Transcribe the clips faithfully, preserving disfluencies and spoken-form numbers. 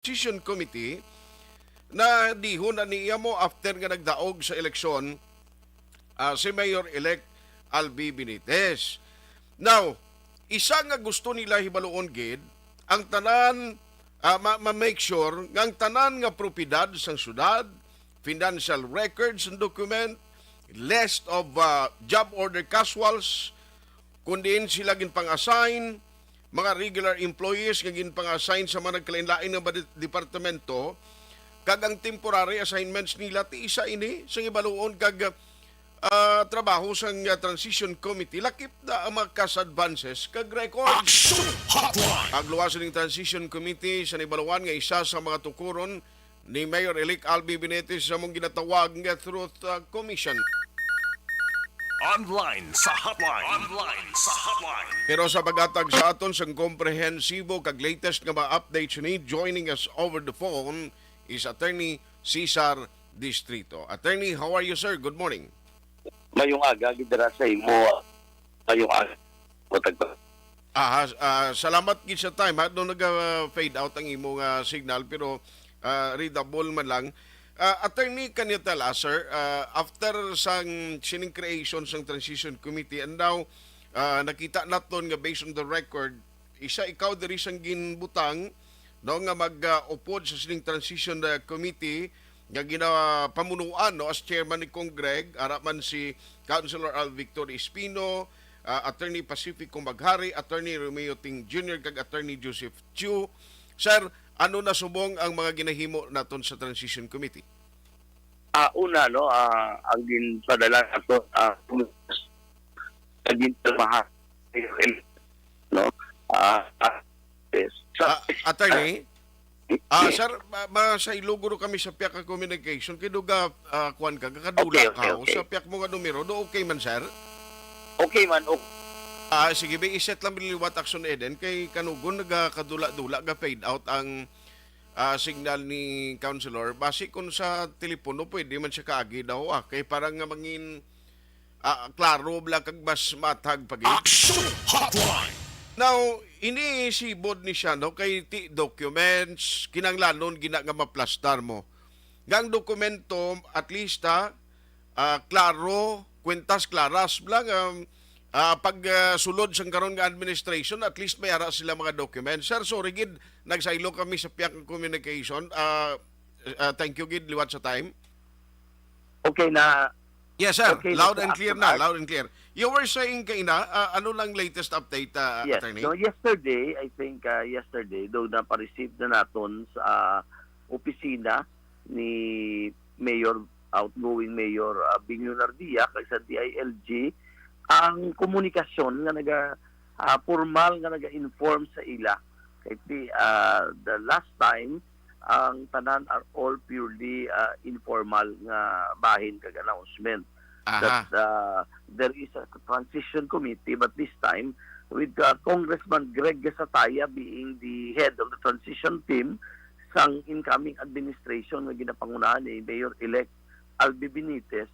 Transition Committee na dihon na niya mo after nga nagdaog sa eleksyon, ah, si Mayor-elect Albi Benitez. Now, isa nga gusto nila hibaluon gid, ang tanan, ah, ma-, ma-make sure nga ang tanan nga propiedad sang syudad, financial records and document, list of, ah, job order casuals, kung diin sila ginpang-assign, mga regular employees nga ginpang-assign sa mga nagkalain-lain nga mga de-, departamento, kag ang temporary assignments nila, ti isa ini sa hibaluon kag, ah, trabaho sang, ah, transition committee. Lakip na ang mga cash advances kag records. Action Hotline! Ang luwas ning transition committee sa nahibaluan nga isa sa mga tukuron ni Mayor-elect Albi Benitez sa among ginatawag nga Truth, ah, Commission. Online sa hotline. Online sa hotline. Pero sa paghatag sa aton sang komprehensibo kag latest nga mga updates ni, joining us over the phone is Attorney Cesar Distrito. Attorney, how are you, sir? Good morning. Mayong aga gid dira sa imo. Mayong aga. Matag- Aha, ah, salamat gid sa time, ha. Doon naga-fade out ang imo nga signal, pero, ah, readable man lang. Ah, Attorney, can you tell us, sir, ah, after sang sining creation sang transition committee, and now, ah, nakita naton nga based on the record, isa ikaw diri sang ginbutang, no, nga mag, ah, upod sa sining transition, ah, committee nga ginapamunuan, no, as chairman ni Cong Greg, ara man si Councilor Al Victor Espino, ah, Attorney Pacifico Maghari, Attorney Romeo Ting Junior, kag Attorney Joseph Chu. Sir, ano na subong ang mga ginahimo naton sa Transition Committee? Ah, una, no, ah, ang ginpadala nato, ah, ang ginpirmahan, no? Ah, ah, yes. Sa Ah, Attorney? Ah, Yes. sir, ma-, masaylo guro kami sa piyak ka communication. Kay duga, ah, kuwan ka, kakadula Okay, okay, ka, o, okay. sa piyak mo nga numero. Do okay man, sir? Okay man, okay. Ah, sige, be, iset lang liwat Action Eden. Kay kanugon nagakadula-dula, ga-fade out ang, ah, signal ni Councilor. Basi kung sa telepono, pwede man siya kaagi daw, ah. Kay parang nga mangin, ah, klaro bala kag mas matag pa gid. Action Hotline! Now, ini sibod ni siya, no, kay ti documents, kinahanglanon gina nga maplastar mo. Nga ang dokumento, at least, ha, ah, klaro, kwentas klaras bala nga, ah, pag, ah, sulod sang karon nga administration, at least may ara sila mga documents. Sir, sorry gid, nagsaylo kami sa piyak nga communication. Ah, ah, thank you gid liwat sa time. Okay na. Yes, sir. Okay na, Loud sir. and clear Action na. Art. Loud and clear. You were saying kaina, ah, ano lang latest update, ah, Yes. Attorney? So, yesterday, I think, ah, yesterday, though napa-receive na naton sa opisina ni Mayor, outgoing Mayor, ah, Bing Leonardia, kag sa D I L G, ang komunikasyon nga naga, ah, formal nga naga-inform sa ila. Kay ti-, ah, the last time, ang tanan are all purely, ah, informal nga bahin kag announcement. Aha. That, ah, there is a transition committee, but this time, with, ah, Congressman Greg Gasataya being the head of the transition team, sang incoming administration nga ginapangunahan ni Mayor-elect Albi Benitez,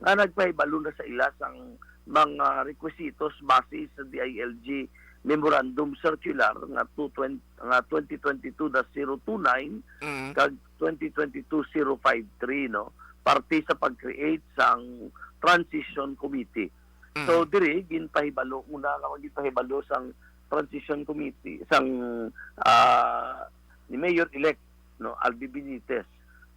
nga nagpahibalo na sa ila sang mga requisitos base sa D I L G Memorandum Circular nga two twenty, nga twenty twenty-two dash zero two nine Mm. kag twenty twenty-two zero five three, no? Parte sa pag-create sang Transition Committee. Mm. So, diri, ginpahibalo, una nga ginpahibalo sang Transition Committee, sang, ah, ni Mayor-elect, no, Albi Benitez.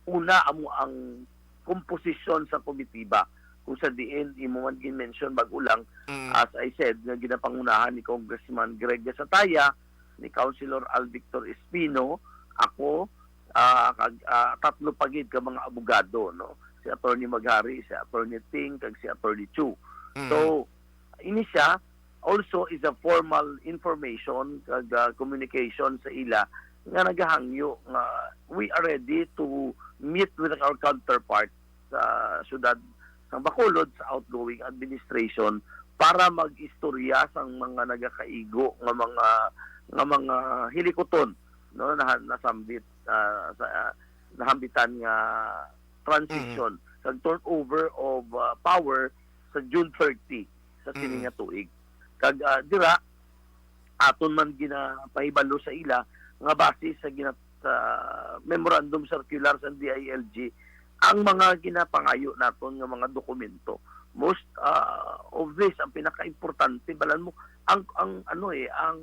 Una, amo ang komposisyon sa komitiba. Kung sa diin, imo man gin-mention bag-o lang, Mm. as I said, nga ginapangunahan ni Congressman Greg Gasataya, ni Councilor Al Victor Espino, ako, ah, kag, ah, tatlo pa gid ka mga abogado, no? Si Attorney Maghari, si Attorney Ting, kag si Attorney Chu. Mm. So, ini siya also is a formal information kag, ah, communication sa ila nga nagahangyo nga we are ready to meet with our counterpart sa siyudad sang Bacolod, sa outgoing administration, para mag-istorya sang mga nagakaigo nga mga, nga mga hilikuton, no, na nasambit, ah, sa, ah, nahambitan nga transition, Mm. kag turnover of, ah, power sa June thirty sa sini Mm. nga tuig. Kag, ah, dira, aton man ginapahibalo sa ila nga base sa gina-, sa memorandum circular sa D I L G ang mga ginapangayo naton nga mga dokumento. Most, ah, of this, ang pinakaimportante, balan mo, ang, ang ano eh, ang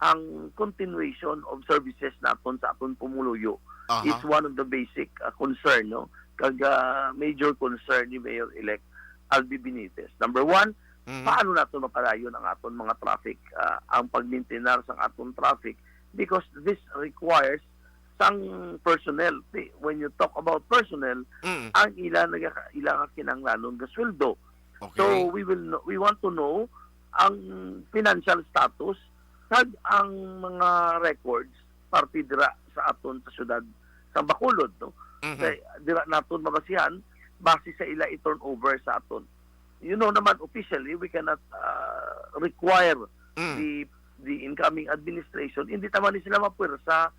ang continuation of services naton sa aton pumuluyo Aha. is one of the basic, ah, concern, no? Kag, ah, major concern ni Mayor-elect Albi Benitez. Number one, Mhm. paano naton mapadayon ang aton mga traffic, ah, ang pagmintinar sang aton traffic? Because this requires sang personnel. See, when you talk about personnel, Mm. ang ila naga-, ila nga kinahanglanon nga sweldo. Okay. So we will know, we want to know ang financial status kag ang mga records parte dira sa aton sa siyudad sa Bacolod, no? Mhm. Kay dira naton mabasihan base sa ila i-turn over sa aton. You know naman, officially, we cannot, ah, require Mm. the the incoming administration, hindi naman ni sila mapwersa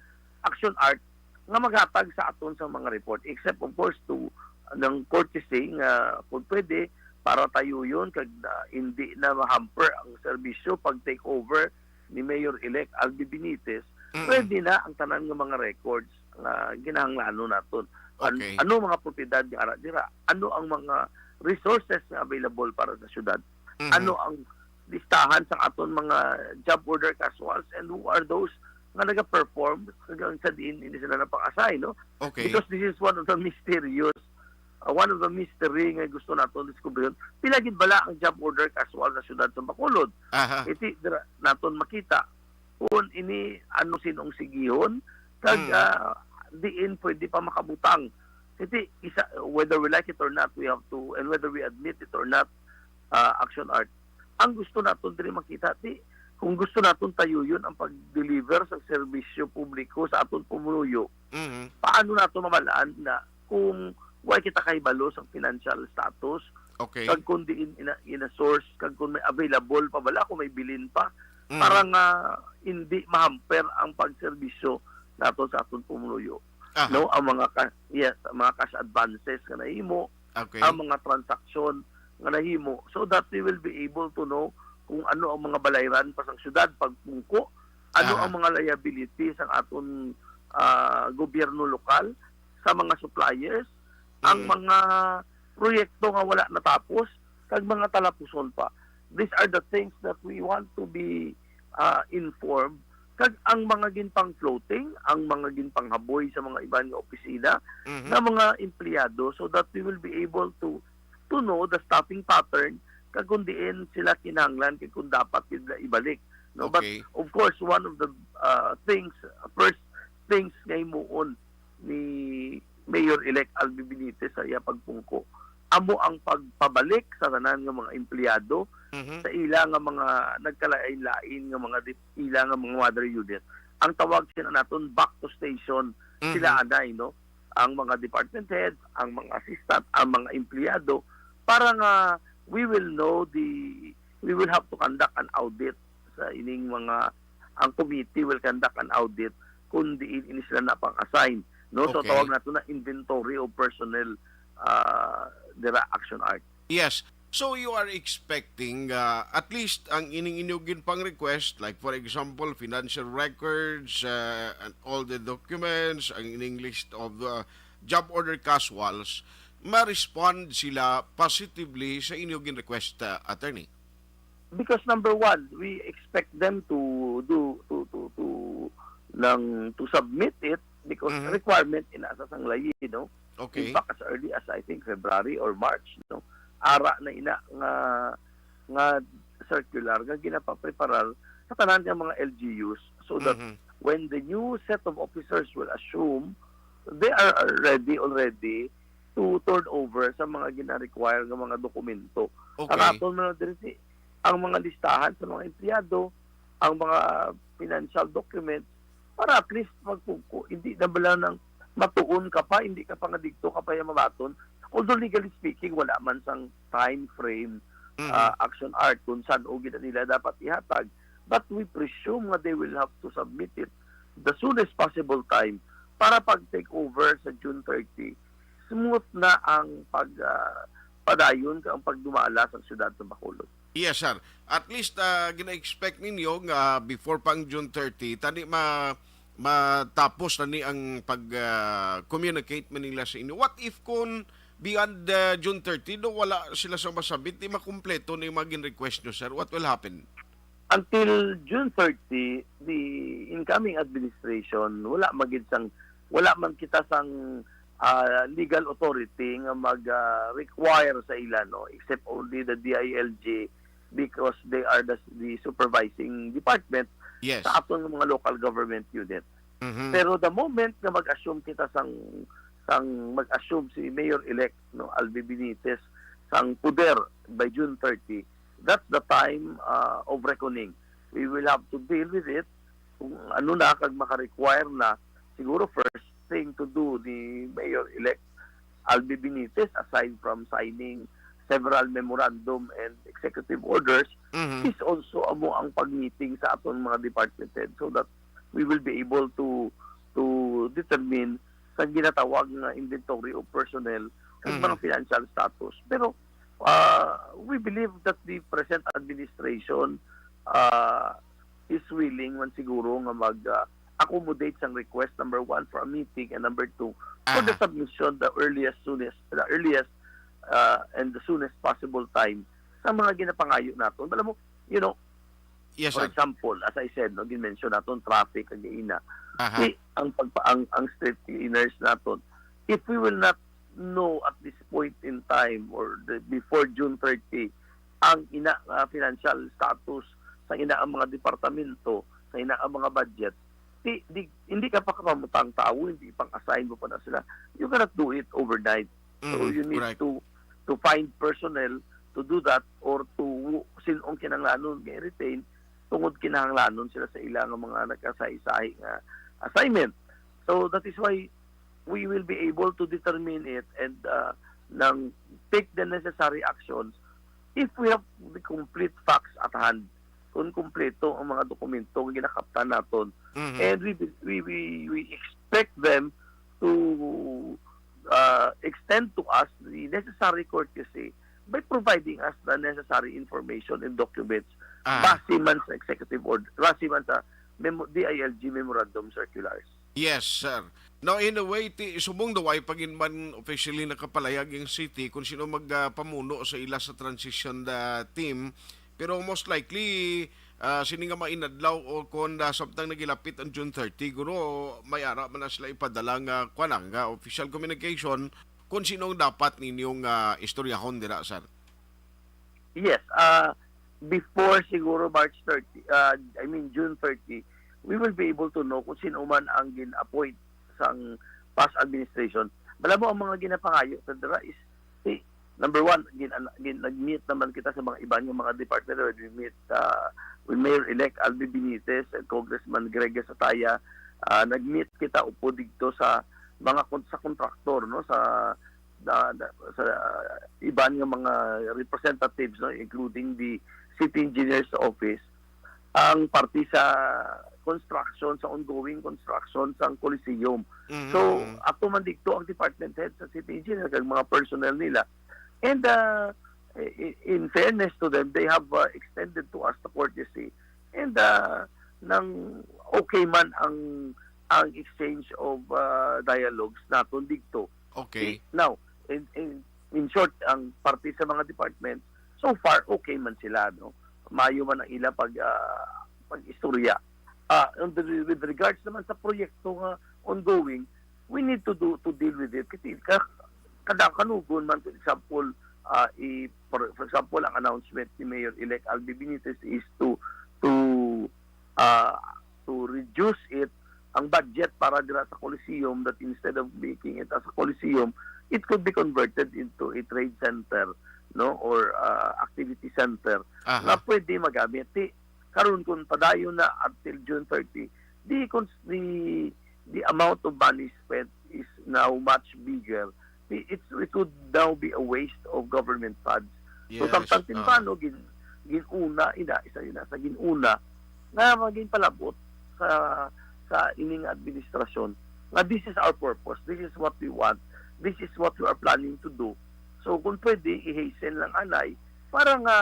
action art nga maghatag sa aton sa mga report, except of course to ng courtesy nga kung pwede para tayuyon kag, ah, hindi na ma-hamper ang serbisyo pag take over ni Mayor-elect Albi Benitez, Mm. pwede na ang tanan nga mga records nga ginahanglanon naton. An-, Okay. ano mga propiedad nga ara dira? Ano ang mga resources nga available para sa syudad? Mhm. Ano ang listahan sa aton mga job order casuals and who are those nga naga-perform hanggang sa diin hindi sila napang-assign, no? Okay. Because this is one of the mysterious, uh, one of the mystery nga gusto naton diskubrihon. Pila gid bala ang job order casual sa syudad sa Bacolod? Aha. Iti dira naton makita kung ini ano sinong sigihon kag, Mm. ah, diin pwede pa makabutang. Iti isa, whether we like it or not, we have to, and whether we admit it or not, ah, action art. Ang gusto naton diri makita, ti, kung gusto naton tayuyon ang pag-deliver sa serbisyo publiko sa aton pumuluyo, Mhm. paano nato mabalaan na kung way kita kahibalo sa financial status, Okay. kag kung diin ina, ina-source, kag kung may available pa bala, kung may bilin pa, Mhm. para nga hindi mahamper ang pagserbisyo nato sa aton pumuluyo. Aha. No, ang mga ka-, yes, ang mga cash advances nga nahimo, Okay. ang mga transaksyon nga nahimo, so that we will be able to know kung ano ang mga balayran pa sang syudad pagpungko, ano Aha. ang mga liability sang aton, ah, gobyerno lokal, sa mga suppliers, ang Mm. mga proyekto nga wala natapos, kag mga talapuson pa. These are the things that we want to be, ah, informed. Kag ang mga ginpang-floating, ang mga ginpanghaboy sa mga iban nga opisina Mhm. nga mga empleyado, so that we will be able to to know the staffing pattern kag kung diin sila kinahanglan kag kung dapat gid nila ibalik, no? But Okay. of course, one of the, uh, things, first things nga himuon ni Mayor-elect Albi Benitez sa iya pagpungko amo ang pagpabalik sa tanan nga mga empleyado Mhm. sa ila nga mga nagkalain-lain nga mga di-, ila nga mga mother unit. Ang tawag sila naton back to station, Mhm. sila anay, no? Ang mga department heads, ang mga assistant, ang mga empleyado, para nga we will know the, we will have to conduct an audit sa ining mga, ang committee will conduct an audit kung diin ini sila napang-assign, no? So, Okay. tawag nato na inventory of personnel, ah, dira, action art. Yes. So you are expecting, uh, at least ang ining inyo ginpang-request, like for example, financial records, uh, and all the documents, ang ining list of the job order casuals, ma-respond sila positively sa inyo gin-request, uh, attorney? Because number one, we expect them to do, to, to, to, nang, to submit it because Mhm. requirement ina sa sang layi, no? Okay. In fact, as early as, I think, February or March, no? Ara na ina nga, nga circular nga ginapapreparar sa tanan nga mga L G Us so that Mhm. when the new set of officers will assume, they are ready already to turn over sa mga gina-require nga mga dokumento. Okay. Ang aton man diri si, ang mga listahan sa mga empleyado, ang mga financial documents, para at least magpungko, hindi na bala nang matuon ka pa, hindi ka pa nga didto ka pa ya mabaton. Although legally speaking, wala man sang time frame, Mhm. ah, action art kung san-o gid nila dapat ihatag. But we presume nga they will have to submit it the soonest possible time para pag take over sa June thirty, smooth na ang pag, ah, padayon kag ang pagdumala sa siyudad sa Bacolod. Yes, sir. At least, ah, gina-expect ninyo nga before pang June thirty, tani ma-, matapos na ni ang pag, ah, communicate man nila sa inyo. What if kung beyond, ah, June thirty, do wala sila sa masabit, di makumpleto na yung mga gin-request nyo, sir? What will happen? Until June thirty, the incoming administration, wala man gid sang, wala man kita sang, ah, legal authority nga mag, ah, require sa ila, no, except only the D I L G, because they are the, the supervising department Yes. sa aton mga local government unit. Mhm. Pero the moment nga mag-assume kita sang, sang mag-assume si Mayor-elect, no, Albi Benitez, sang poder by June thirty, that's the time, uh, of reckoning. We will have to deal with it. Kung ano na, kag maka-require na, siguro first thing to do ni Mayor-elect Albi Benitez, aside from signing several memorandum and executive orders, Mhm. is also amo ang pag-meeting sa aton mga department head so that we will be able to to determine sa ginatawag nga inventory of personnel ug Mhm. mga financial status. Pero, ah, we believe that the present administration, ah, is willing man siguro nga mag, ah, accommodate sang request, number one, for a meeting, and number two, for the Aha. submission the earliest, soonest, the earliest, ah, and the soonest possible time sa mga ginapangayo naton. Alam mo, you know, Yes, for sir. example, as I said, no, gin-mention naton traffic, kag ina. Aha. Si, ang pagpa-, ang, ang street cleaners naton, if we will not know at this point in time or the, before June thirty, ang ina nga financial status sa ina ang mga departamento, sa ina ang mga budget, di, di, hindi ka pa kapamutang tawo, hindi pang-assign mo pa na sila. You cannot do it overnight. So, Mhm, you need correct. to to find personnel to do that or to sin-ong kinahanglanon nga i-retain tungod kinahanglanon sila sa ila nga mga nagkasahi-sahi nga assignment. So, that is why we will be able to determine it and, uh, nang take the necessary actions if we have the complete facts at hand. Kung kompleto ang mga dokumento nga ginakaptan naton. Mhm. And we, we, we, we expect them to, uh, extend to us the necessary courtesy by providing us the necessary information and documents Ah. base man sa executive order, base man sa memo-, D I L G memorandum circulars. Yes, sir. Now, in a way, ti, subong daw ay pagin man officially nakapalayag ang city kung sino mag, ah, pamuno sa ila sa transition, ah, team. Pero most likely, ah, sini nga mainadlaw o kung, ah, samtang nagilapit ang June thirty, guro, may ara man na sila ipadala nga, kwan, nga official communication kung sino ang dapat ninyong, ah, istoryahon dira, sir. Yes, ah, before siguro March thirty, ah, I mean June thirty, we will be able to know kung sino man ang gin-appoint sang past administration. Alam mo, ang mga ginapangayo sa dira is, si, number one, gin-, gin-, nag-meet naman kita sa mga iban nga mga department. We meet, ah, with Mayor-elect Albi Benitez and Congressman Greg Sataya. Ah, nag-meet kita upod dito sa mga kon-, sa kontraktor, no, sa na, na, sa iban nga mga representatives, no, including the city engineer's office, ang parte sa construction, sa ongoing construction sang Coliseum. Mhm. So, ato man dito ang department head sa city engineer kag mga personnel nila. And, uh, i-, in fairness to them, they have, uh, extended to us the courtesy. And, uh, nang okay man ang, ang exchange of, uh, dialogues naton dito. Okay. Now, in, in, in short, ang parte sa mga departments, so far, okay man sila, no? Mayo man ang ila pag, ah, pag-istorya. Ah, on the, with regards naman sa proyekto nga ongoing, we need to do, to deal with it. Kasi ka-, kada kanugon man, for example, ah, i-, for, for example, ang announcement ni Mayor-elect Albi Benitez is to, to, ah, to reduce it ang budget para dira sa Coliseum, that instead of making it as a Coliseum, it could be converted into a trade center, no, or, ah, activity center Aha. na pwede magamit. Ti, karon kung padayon na until June thirty, the cons-, the, the amount of money spent is now much bigger. Ti, it's, it would now be a waste of government funds. So, Yes, samtang ah. timbano, gin-, gin-una, ina, isa yun na, sa gin-una, nga maging palabot sa, sa ining administrasyon nga this is our purpose, this is what we want, this is what we are planning to do. So, kung pwede, i-hasten lang anay para nga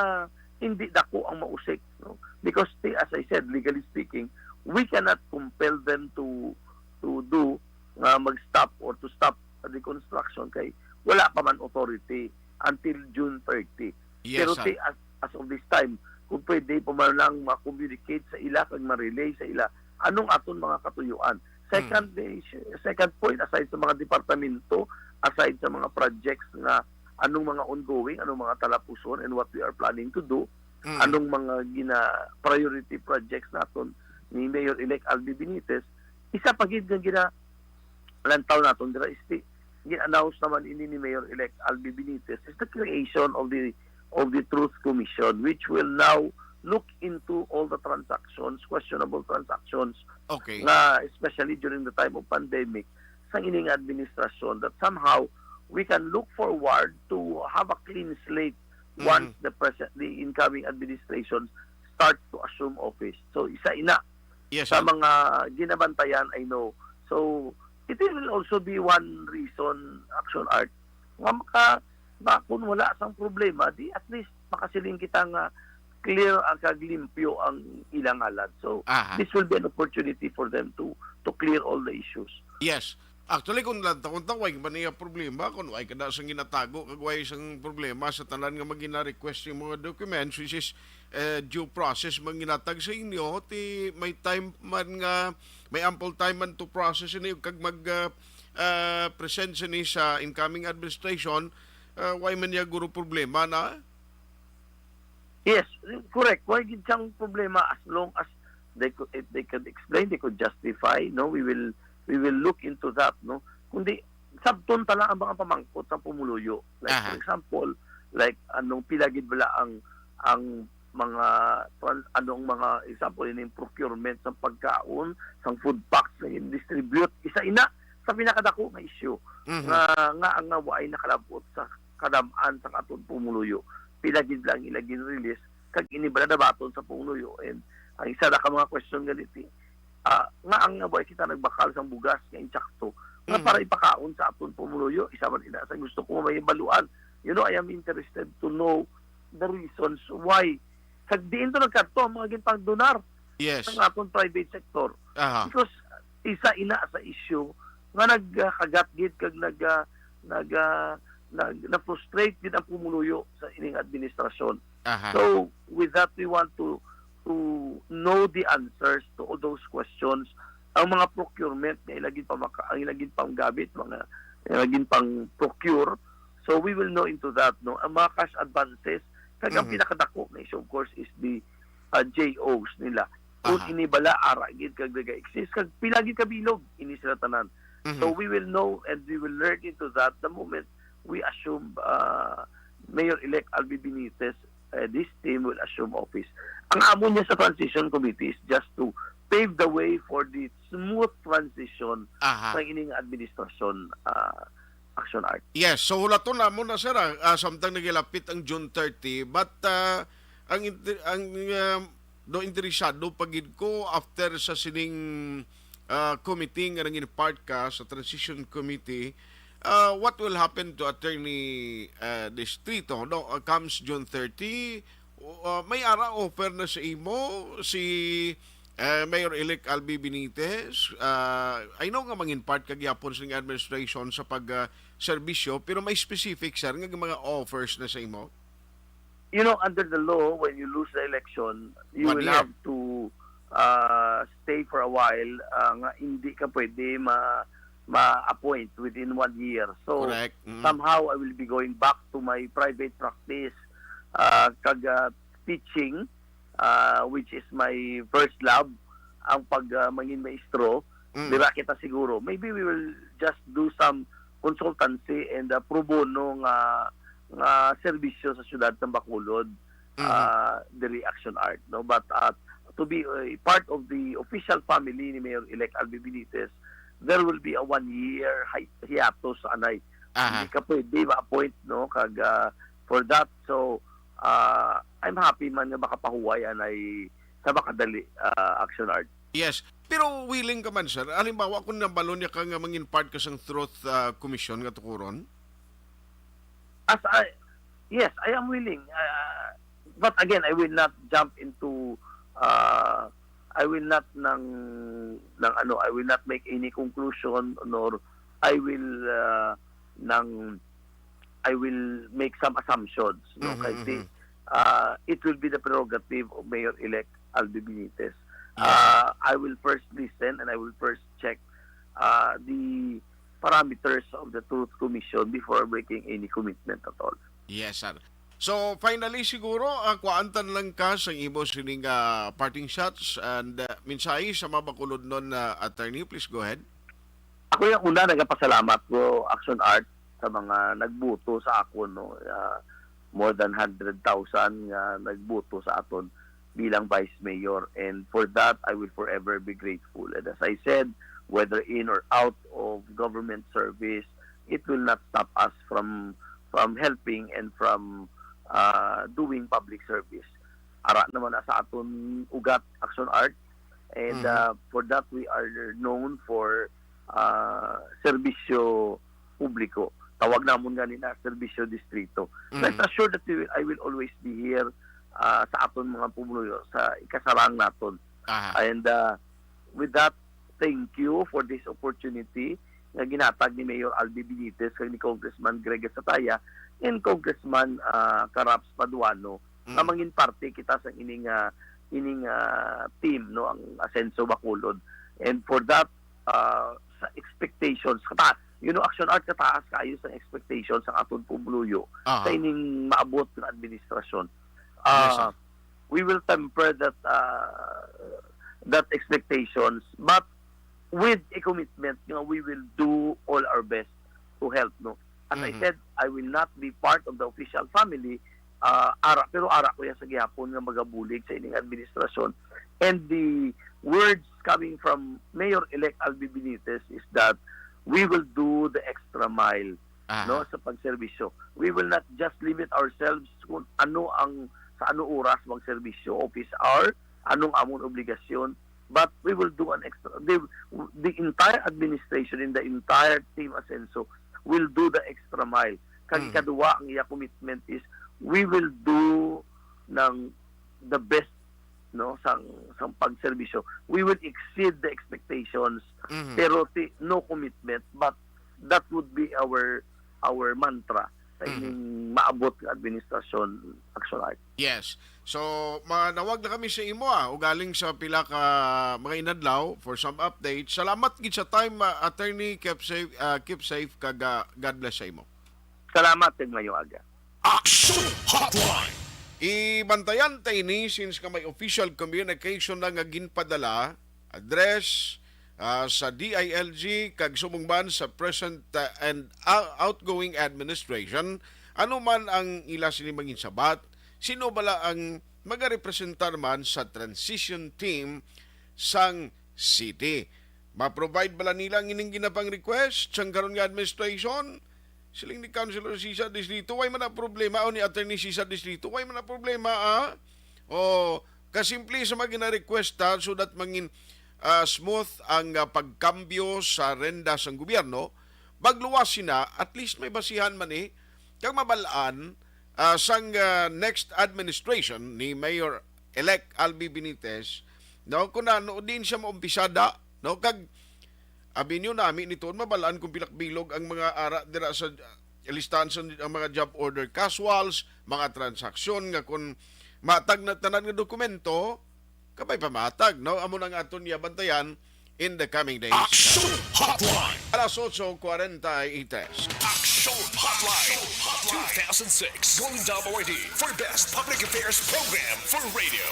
hindi dako ang mausik, no? Because, ti-, as I said, legally speaking, we cannot compel them to to do, nga mag-stop or to stop the construction kay wala pa man authority until June thirty. Yes, Pero sir. Ti, as, as of this time, kung pwede pa man lang ma-communicate sa ila kag ma-relay sa ila anong aton mga katuyuan. Hmm. Second, eh, second point, aside sa mga departamento, aside sa mga projects nga anong mga ongoing, anong mga talapuson, and what we are planning to do, Mm. anong mga gina-, priority projects naton ni Mayor-elect Albi Benitez, isa pa gid nga gina-, lantaw naton dira is the, gin-announce naman ini ni Mayor-elect Albi Benitez is the creation of the, of the Truth Commission, which will now look into all the transactions, questionable transactions, Okay. nga especially during the time of pandemic, sa ining administrasyon, that somehow we can look forward to have a clean slate once Mm. the present, the incoming administration start to assume office. So, isa ina Yes, sa sir. mga ginabantayan, I know. So, it will also be one reason, Action Art, nga maka-, ba, kung wala sang problema, di at least makasiling kita nga clear ang kag limpyo ang ilang ngalan. So, Aha. this will be an opportunity for them to to clear all the issues. Yes. Actually, kung lantawon ta, way man niya problema, kung way kada sang ginatago, kag way sang problema sa tanan nga magina-request yung mga documents, which is, eh, due process, man ginatag sa inyo, ti may time man nga, may ample time man to process ini, kag mag, ah, ah, present sini sa incoming administration, ah, way man niya guro problema na? Yes, correct. Wala gid siyang problema as long as they could, if they could explain, they could justify, no? We will, we will look into that, no? Kundi, sabton ta lang ang mga pamangkot sa pumuluyo. Like, Aha. for example, like, anong pila gid bala ang, ang mga, tran-, anong mga, example, yun yung procurement sa pagkaon, sa food packs na yung distribute. Isa ina sa pinakadako nga issue Mhm. nga, nga ang nga waay nakalabot sa kadam-an sa aton pumuluyo. Pila gid lang ila gin-release, kag ini bala nabaton sa pumuluyo. And ang isa ra ka mga question ganiti, ah, nga ang nga way kita nagbakal sang bugas nga insakto, nga Mhm. para ipakaon sa aton pumuluyo, isa man ina sa gusto ko mahibaluan. You know, I am interested to know the reasons why. Kag diin to nagkadto ang mga ginpangdonar Yes. sa aton private sector? Aha. Because isa ina sa issue nga nagkagat gid kag nag, ah, nag, ah, nag, na-frustrate gid ang pumuluyo sa ining administrasyon. Aha. So, with that, we want to to know the answers to all those questions. Ang mga procurement nga ila gid pamaka-, ang ila gid panggamit, mga, ila gid pang-procure. So, we will know into that, no? Ang mga cash advances, kag ang Mhm. pinakadako na issue, of course, is the, uh, J Os nila. Kung Aha. ini bala, ara gid kag naga-exist, kag pila gid ka bilog, ini sila tanan. Mhm. So, we will know and we will learn into that the moment we assume, uh, Mayor-elect Albi Benitez and his team will assume office. Ang amo niya sa transition committee is just to pave the way for the smooth transition Aha. sa ining administrasyon, ah, Action Art. Yes, so hulaton namo na, sir, ah, ah, samtang nagilapit ang June thirty, but, ah, ang inter-, ang, ah, do interesado pa gid ko after sa sining, ah, committee nga nangin part ka sa transition committee, ah, what will happen to Attorney, ah, Distrito, no? Ah, comes June thirty, uh, may ara offer na sa imo si, uh, Mayor-elect Albi Benitez. Uh, I know nga mangin part ka gyapon sa administration sa pag, uh, serbisyo, pero may specific, sir, nga mga offers na sa imo? You know, under the law, when you lose the election, you One will year. have to, uh, stay for a while, uh, nga hindi ka pwede ma-, ma-appoint within one year. So, Correct. Mm. somehow I will be going back to my private practice, uh, kag, uh, teaching, uh, which is my first love, ang pag, uh, mangin maestro. Mm. Dira kita siguro. Maybe we will just do some consultancy and, uh, pro bono nga, nga serbisyo sa siyudad sa Bacolod, Mhm. uh, diri Action Art, no? But, uh, to be a part of the official family ni Mayor-elect Albi Benitez, there will be a one-year hi-, hiatus anay. Aha. Hindi ka pwede ma-appoint, no? Kag, uh, for that, so, uh, I'm happy man nga makapahuway anay sa makadali, uh, Action Art. Yes. Pero willing ka man, sir? Halimbawa, kung nabalo niya ka nga mangin part ka sang Truth, ah, Commission nga tukuron? As I, yes, I am willing. Ah, but again, I will not jump into, ah, I will not nang, nang ano, I will not make any conclusion, nor I will, uh, nang, I will make some assumptions, no? Mhm, Kay di, mhm. uh, it will be the prerogative of Mayor-elect Albi Benitez. Yes, sir. Uh, I will first listen and I will first check, uh, the parameters of the Truth Commission before making any commitment at all. Yes, sir. So, finally, siguro, ah, kuhaan ta na lang ka sa imo sining, ah, parting shots and, ah, mensahe sa mga bakulod nun, ah, attorney. Please go ahead. Ako yung una, nagapasalamat ko, Action Art, sa mga nagboto sa akon, no? Ah, more than hundred thousand nga nagboto sa aton bilang vice mayor. And for that, I will forever be grateful. And as I said, whether in or out of government service, it will not stop us from, from helping and from, uh, doing public service. Ara naman na sa aton ugat, Action Art. And, Mhm. uh, for that, we are known for, uh, serbisyo publiko. Tawag namon gani na serbisyo distrito. Mhm. Rest assured that we will, I will always be here, uh, sa aton mga pumuluyo, sa ikasarang naton. Aha. And, uh, with that, thank you for this opportunity nga ginhatag ni Mayor Albi Benitez kag ni Congressman Greg Sataya and Congressman, ah, Caraps Paduano nga Mm. mangin parte kita sa ining, ah, ining, ah, team, no, ang Asenso Bacolod. And for that, ah, sa expectations, kata-, you know, Action Art, kataas kaayo sa expectations sa aton pumuluyo Aha. sa ining maabot nga administrasyon. Yes, sir. Ah, we will temper that, ah, that expectations, but with a commitment nga we will do all our best to help, no? As I Mhm. said, I will not be part of the official family, ah, ara, pero ara ko yan sa gihapon nga magabulig sa ining administrasyon. And the words coming from Mayor-elect Albi Benitez is that we will do the extra mile, Aha. no, sa pagserbisyo. We will not just limit ourselves kung ano ang, sa ano oras magserbisyo, office hour, anong amon obligasyon, but we will do an extra, the, the entire administration and the entire team Asenso will do the extra mile. Kag Mm. ikaduwa, ang iya commitment is we will do ng the best, no, sang, sang pagserbisyo. We will exceed the expectations, Mhm. pero ti-, no commitment, but that would be our, our mantra sa Mhm. ining maabot nga administrasyon, Action Art. Yes. So, manawag na kami sa imo, ah, ugaling sa pila ka mga inadlaw for some update. Salamat gid sa time, ah, Attorney. Keep safe, ah, keep safe, kag, ah, God bless sa imo. Salamat, kag maayong aga. Action Hotline. Ibantayan ta ini since nga may official communication na nga ginpadala, address, ah, sa D I L G kag subong man sa present, ah, and ou-, outgoing administration. Ano man ang ila sini mangin sabat? Sino bala ang magarepresentar man sa transition team sang city? Ma-provide bala nila ang ining ginapang-request sang karon nga administration? Siling ni Councilor Cesar Distrito, way man na problema, o ni Attorney Cesar Distrito, way man na problema, ah. O, kasimple sa mga gina-request, ah, so that mangin, ah, smooth ang, ah, pagkambyo sa renta sang gobyerno, magluwas sina, at least may basihan man, eh, kag mabalaan, ah, sang, ah, next administration ni Mayor-elect Albi Benitez, no, kung ano din siya maumpisada, no, kag abi niyo nami ni tuon mabalaan kung pilak bilog ang mga ara dira sa, ah, listahan sa ang mga job order casuals, mga transaksyon nga kung matag na tanan nga dokumento, kabay pamatag, no? Amo na ang aton niya bantayan in the coming days. Action Hotline. Alas otso kwarenta y tres. Action Hotline. Two thousand six Golden Dove Awardee for Best Public Affairs Program for Radio.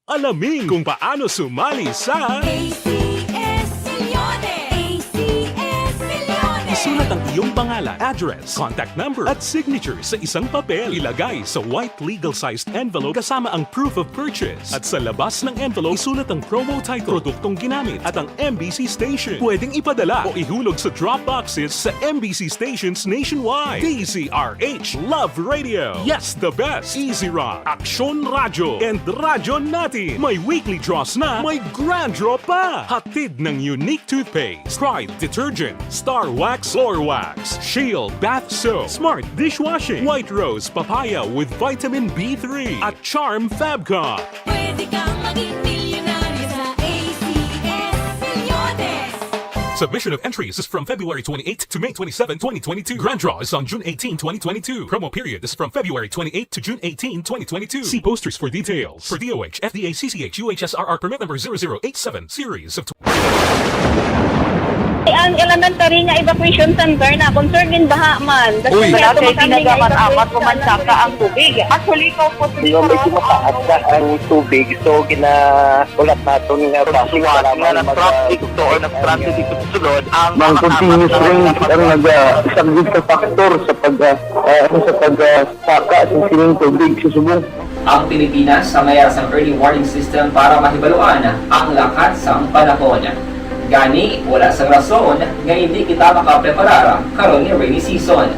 Alamin kung paano sumali sa A C S Milyones! A C S Milyones! Isulat ang iyong pangalan, address, contact number, at signature sa isang papel. Ilagay sa white legal-sized envelope kasama ang proof of purchase. At sa labas ng envelope, isulat ang promo title, produktong ginamit, at ang M B C station. Pwedeng ipadala o ihulog sa drop boxes sa M B C stations nationwide. D Z R H Love Radio. Yes, the best. Easy Rock, Aksyon Radyo, and Radyo Natin. May weekly draws na, may grand draw pa. Hatid ng Unique Toothpaste, Pride Detergent, Star Wax, Floor Wax, Shield Bath Soap, Smart Dishwashing, White Rose Papaya with Vitamin B three, at Charm Fabcon. Pwede kang maging milyonaryo sa A C S Milyones. Submission of entries is from February twenty-eighth to May twenty-seven, twenty twenty-two. Grand draw is on June eighteen, twenty twenty-two. Promo period is from February twenty-eighth to June eighteen, twenty twenty-two. See posters for details. For D O H, F D A, C C H, U H S R R permit number zero zero eight seven, series of Ang elementary nga evacuation center na concern gin baha man. Uy. Wala kay pinagamat-amat ko man saka ang tubig. Actually, ko po Yung medyo mataas na ang tubig, so ginaulat naton nga basi Suwat para nga mag- nag-traffic to or nag-stranded dito sa sulod ang Ang mga continuous kasama rain sa ang nagasaglit sa factor sa pag, ah, ah, sa pag, ah, saka sa sining tubig sa subong. Ang Pilipinas ang mayara sang early warning system para mahibaluan ang lakat sang panahon. Gani, wala sang rason nga indi kita makapreparar karon nga rainy season.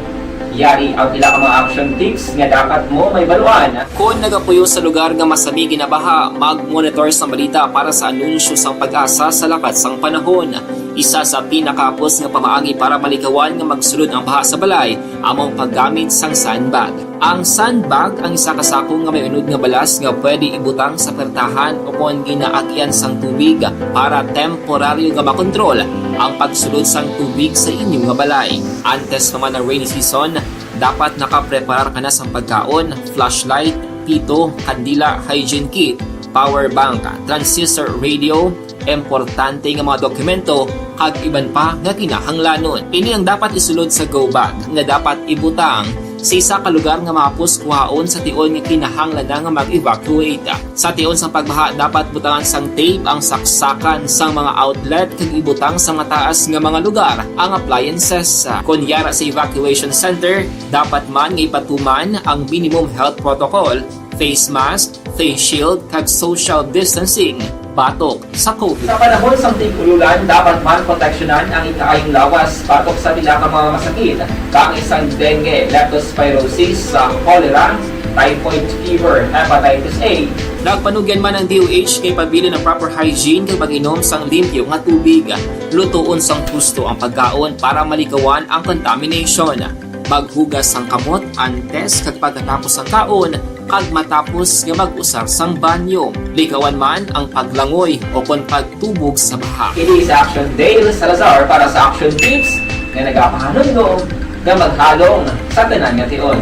Yari ang pila ka mga action tips nga dapat mo mahibaluan. Kon nagapuyo sa lugar nga masami ginabaha, mag-monitor sang balita para sa anunsyo sang PAGASA sa lakat sang panahon. Isa sa pinakahapos nga pamaagi para malikawan nga magsulod ang baha sa balay amo ang paggamit sang sandbag. Ang sandbag ang isa ka sako nga may unod nga balas nga pwede ibutang sa pertahan o kon ginaagian sang tubig para temporaryo nga makontrol ang pagsulod sang tubig sa inyo nga balay. Antes pa man ang rainy season, dapat nakapreparar ka na sang pagkaon, flashlight, pito, kandila, hygiene kit, power bank, transistor radio, importante nga mga dokumento, kag iban pa nga kinahanglanon. Ini ang dapat isulod sa go bag nga dapat ibutang sa isa ka lugar nga mahapos kuhaon sa tion nga kinahanglan na nga mag-evacuate. Sa tion sang pagbaha, dapat butangan sang tape ang saksakan sang mga outlet kag ibutang sa mataas nga mga lugar ang appliances. Kon yara sa evacuation center, dapat man nga ipatuman ang minimum health protocol, face mask, face shield, kag social distancing batok sa COVID. Sa panahon sang tig-ululan, dapat man proteksyonan ang ikaayong lawas batok sa pila ka mga masakit, kaangay sang dengue, leptospirosis, sa cholera, typhoid fever, hepatitis A. Nagpanugyan man ang D O H nga ipabilin ang proper hygiene kag pag-inom sang limpyo nga tubig. Lutoon sang husto ang pagkaon para malikawan ang contamination. Maghugas sang kamot antes kag pagkatapos sang kaon kag matapos nga mag-usar sang banyo. Likawan man ang paglangoy o kon pagtubog sa baha. Ini si Action Dale Salazar para sa Action Tips nga nagapahanumdom nga maghalong sa tanan nga tion.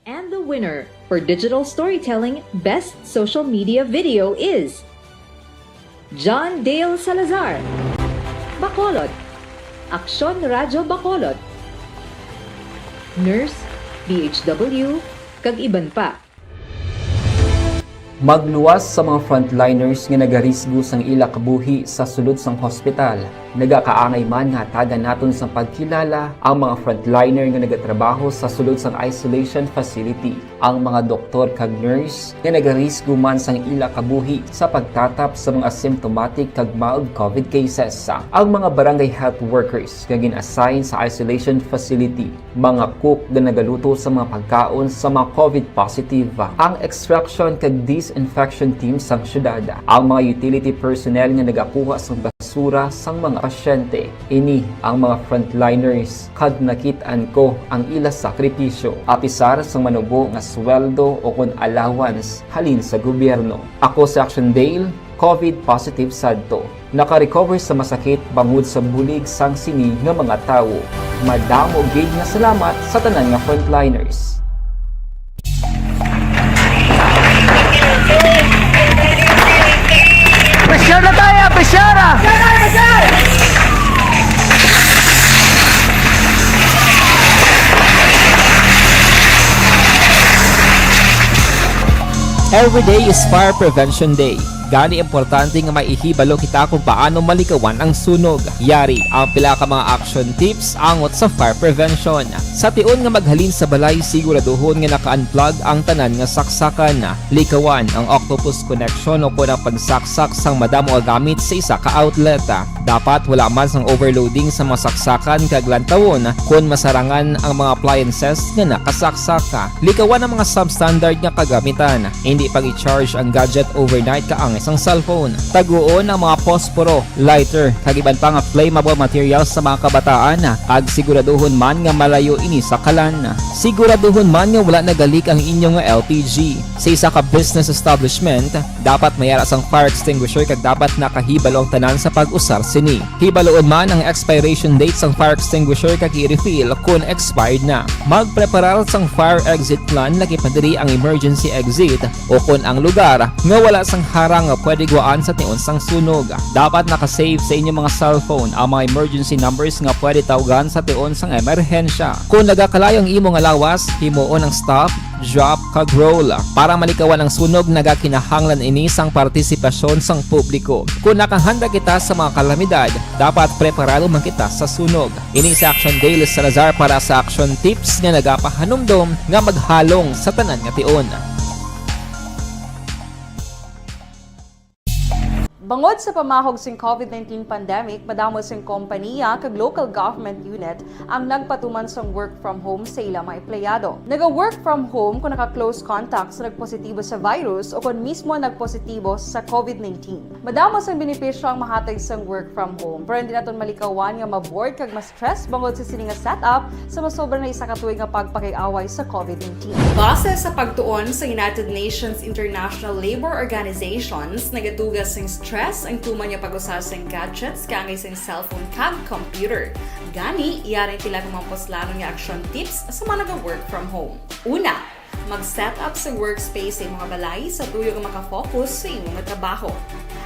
And the winner for Digital Storytelling Best Social Media Video is John Dale Salazar, Bacolod, Aksyon Radyo Bacolod, Nurse, D H W, kag iban pa. Magluwas sa mga frontliners nga nagarisgo sang ila kabuhi sa sulod sang hospital. Nagakaangay man nga hatagan naton sang pagkilala ang mga frontliner nga nagatrabaho sa sulod sang isolation facility, ang mga doktor kag nurse nga nagarisgo man sang ila kabuhi sa pagtatap sa mga symptomatic kag mild COVID cases, ang mga barangay health workers nga gin-assign sa isolation facility, mga cook nga nagaluto sa mga pagkaon sa mga COVID positive, ang extraction kag disinfection team sang syudad, ang mga utility personnel nga nagakuha sang basura sang mga pasyente. Ini ang mga frontliners, kag nakit-an ko ang ila sakripisyo. Apisar sang manubo nga sweldo o kon allowance halin sa gobyerno. Ako si Action Dale, COVID positive sadto. Naka-recover sa masakit bangod sa bulig sang sini nga mga tawo. Madamo gid nga salamat sa tanan nga frontliners. Pressure na tayo! Pressure na! Every day is Fire Prevention Day. Gani, importante nga maihibalo kita kung paano malikawan ang sunog. Yari ang pila ka mga action tips angot sa fire prevention. Sa tion nga maghalin sa balay, siguraduhon nga naka-unplug ang tanan nga saksakan. Likawan ang octopus connection o kon ang pagsaksak sang madamo nga gamit sa isa ka outlet. Dapat wala man sang overloading sa mga saksakan kag lantawon kon masarangan ang mga appliances nga nakasaksak. Likawan ang mga substandard nga kagamitan. Hindi pag-i-charge ang gadget overnight kaangay sang cellphone. Taguon ang mga posporo, lighter, kag iban pa nga flammable materials sa mga kabataan, kag siguraduhon man nga malayo ini sa kalan. Siguraduhon man nga wala nagalik ang inyo nga L P G. Sa isa ka business establishment, dapat may ara sang fire extinguisher kag dapat nakahibalo ang tanan sa pag-usar sini. Hibaluon man ang expiration date sang fire extinguisher kag i-refill kon expired na. Magpreparar sang fire exit plan, lagi pa diri ang emergency exit o kon ang lugar nga wala sang harang nga pwede gwaan sa tion sang sunog. Dapat naka-save sa inyo mga cellphone ang mga emergency numbers nga pwede tawgan sa tion sang emerhensya. Kon nagakalayo ang imo nga lawas, himuon ang stop, drop, kag roll. Para malikawan ang sunog, nagakinahanglan ini sang partisipasyon sang publiko. Kon nakahanda kita sa mga kalamidad, dapat preparado man kita sa sunog. Ini si Action Dale Salazar para sa Action Tips nga nagapahanumdom nga maghalong sa tanan nga tion. Bangod sa pamahog sing COVID nineteen pandemic, madamo sing kompaniya kag local government unit ang nagpatuman sang work from home sa ila mga empleyado. Naga-work from home kon naka-close contact sa nagpositibo sa virus o kon mismo nagpositibo sa COVID nineteen. Madamo sang benepisyo ang mahatag sang work from home, pero hindi naton malikawan nga ma-bored kag ma-stress bangod sa sini nga setup sa masobra na isa ka tuig nga pagpakig-away sa COVID nineteen. Base sa pagtuon sa United Nations International Labour Organizations, nagatuga sing stress ang tuman nga pag-usa sing gadgets kaangay sing cellphone kag computer. Gani, yari ang pila ka mga puslanon nga action tips sa mga naga-work from home. Una, mag-set up sa workspace sa imong balay sa tuyo nga makafocus sa imo nga trabaho.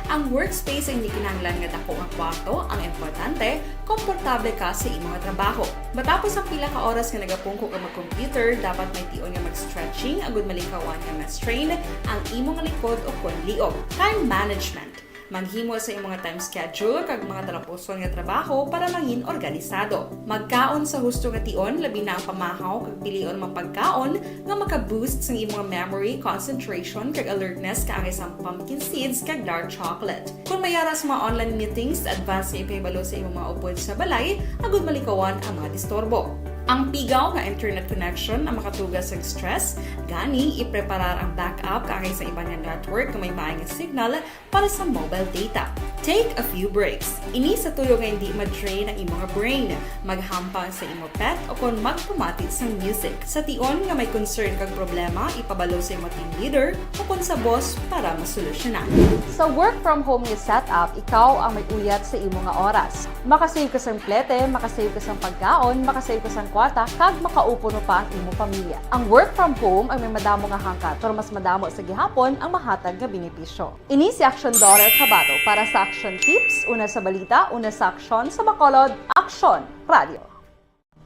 Ang workspace ay hindi kinahanglan nga dako nga kwarto, ang importante, komportable ka sa imo nga trabaho. Matapos ang pila ka oras nga nagapungko ka mag-computer, dapat may tion nga mag-stretching agud malikawan nga ma-strain ang imo nga likod o kon liog. Time management. Maghimo sa imo nga time schedule kag mga talapuson nga trabaho para mangin organisado. Magkaon sa husto nga tion, labi na ang pamahaw kag pilion nga pagkaon nga maka-boost sang imo nga memory, concentration, kag alertness kaangay sang pumpkin seeds kag dark chocolate. Kon may ara sa mga online meetings, advance nga ipahibalo sa imo mga upod sa balay agud malikawan ang mga disturbo. Ang pigaw nga internet connection ang makatuga sang stress, gani ipreparar ang backup kaangay sa iban nga network nga may maay nga signal para sa mobile data. Take a few breaks. Ini sa tuyo nga hindi ma-drain ang imo nga brain. Maghampang sa imo pet o kon magpamati sang music. Sa tion nga may concern kag problema, ipabalo sa imo team leader o kon sa boss para masolusyonan. Sa work from home nga setup, ikaw ang may uyat sa imo nga oras. Makasave ka sang plete, makasave ka sang pagkaon, makasave ka sang kwarta, kag makaupo no pa ang imo pamilya. Ang work from home ang may madamo nga hangkat, pero mas madamo sa gihapon ang mahatag nga benepisyo. Ini si Action Daughter Kabato para sa Action Tips, una sa balita, una sa aksyon, sa Bacolod, Action Radio.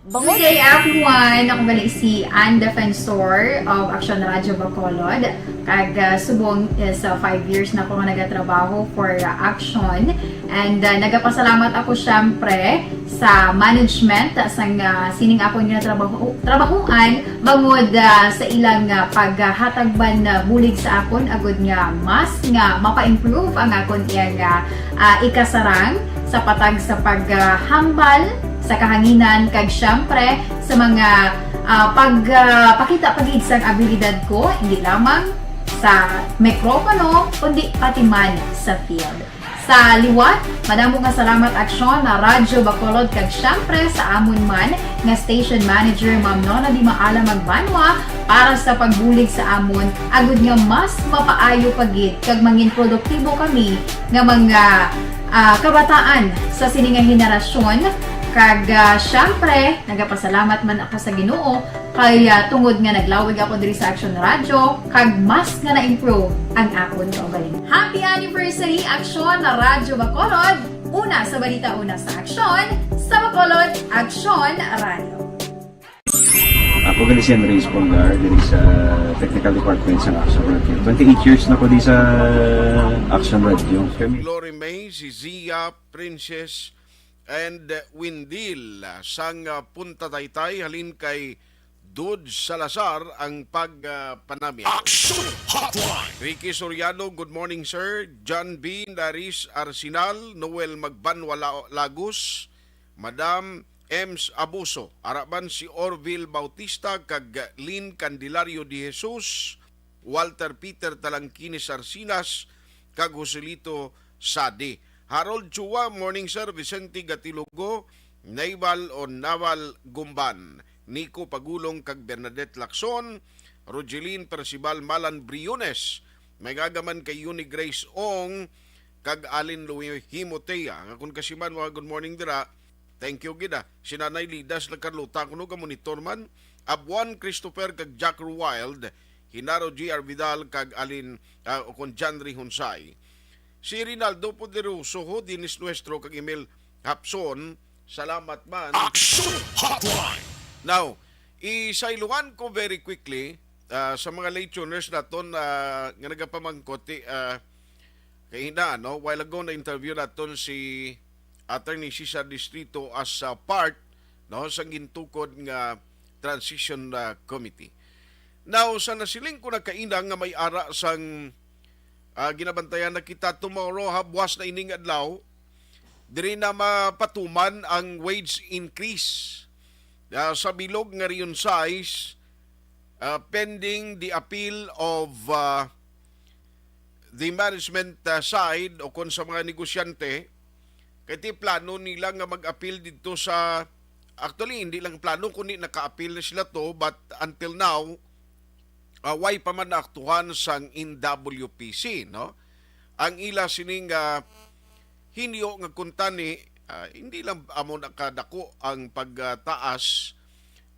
Bangod Good day, everyone! Ako gali si Ann Defensor of Action Radio Bacolod. Kag, ah, subong is, ah, five years na ako nga nagatrabaho for, ah, Action. And, ah, nagapasalamat ako, syempre, sa management, ah, sang, ah, sining akon nga trabaho, trabahoan, bangod, ah, sa ilang, ah, paghatag man, ah, bulig sa akon, agud nga mas nga mapa-improve ang akon iyang, ah, ah, ikasarang sa patag sa paghambal sa kahanginan, kag syempre sa mga, ah, pag, ah, pakita pa gid sang abilidad ko, hindi lamang sa mikropono, kundi pati man sa field. Sa liwat, madamo nga salamat Aksyon na Radyo Bacolod, kag syempre sa amon man nga station manager, Ma'am Nona Di Maala Magbanwa, para sa pagbulig sa amon, agud nga mas mapaayo pa gid kag mangin produktibo kami nga mga, ah, kabataan sa sini nga henerasyon. Kag, ah, syempre, nagapasalamat man ako sa Ginoo kay, ah, tungod nga naglawig ako diri sa Aksyon Radyo, kag mas nga na-improve ang akon kaugalingon. Happy anniversary, Aksyon Radyo Bacolod! Una sa balita, una sa aksyon, sa Bacolod, Aksyon Radyo. Ako gali si Andres Pongar, diri sa technical department sa Action Radio. Twenty-eight years na ko di sa Action Radio. Kami Glory May, si Zia, Princess, and Windil, ah, sang, ah, Punta Taytay, halin kay Dud Salazar ang pag, ah, panamya. Action Hotline! Ricky Soriano, good morning, sir. John B. Naris Arsenal, Noel Magbanwa La-, Lagos, Madam Ems Abuso, araban si Orville Bautista kag Lynn Candelario de Jesus, Walter Peter Talangkini Sarsinas, kag Joselito Sadi. Harold Chua, morning, sir. Vicente Gatilugo, Naval o Naval Gumban, Nico Pagulong kag Bernadette Lacson, Rogeline Percival Malan Briones, may gagaman kay Yuni Grace Ong, kag Alin Louis Himotea. Nga kun kasiman, mga good morning dira. Thank you gid, ah. Si Nanay Lidas nagkarluta kuno ka monitor man. Abuan Christopher kag Jack Wild, Hinaro G R Vidal kag Alin, ah, o kon Janry Hunsay. Si Rinaldo Poderoso ho, Dinis Nuestro kag Emil Hapson, salamat man. Action Hotline! Now, isaylohan ko very quickly, ah, sa mga late tuners naton, ah, nga nagapamangkot, ti, ah, kay hina, no? While ago na-interview naton si Attorney Cesar Distrito as a part, no, sang gintukod nga transition, ah, committee. Now, sa nasiling ko na kaina nga may ara sang, ah, ginabantayan na kita tomorrow, ha, buwas na ining adlaw, diri na mapatuman ang wage increase, ah, sa bilog nga Region six, ah, pending the appeal of, ah, the management, ah, side o kon sa mga negosyante, kay ti plano nila nga mag-appeal didto sa, actually, hindi lang plano, kundi naka-appeal na sila to, but until now, ah, way pa man naaktuhan sang N W P C, no? Ang ila sining, ah, hinyo nga kuntani, ah, hindi lang amo nakadako ang pagtaas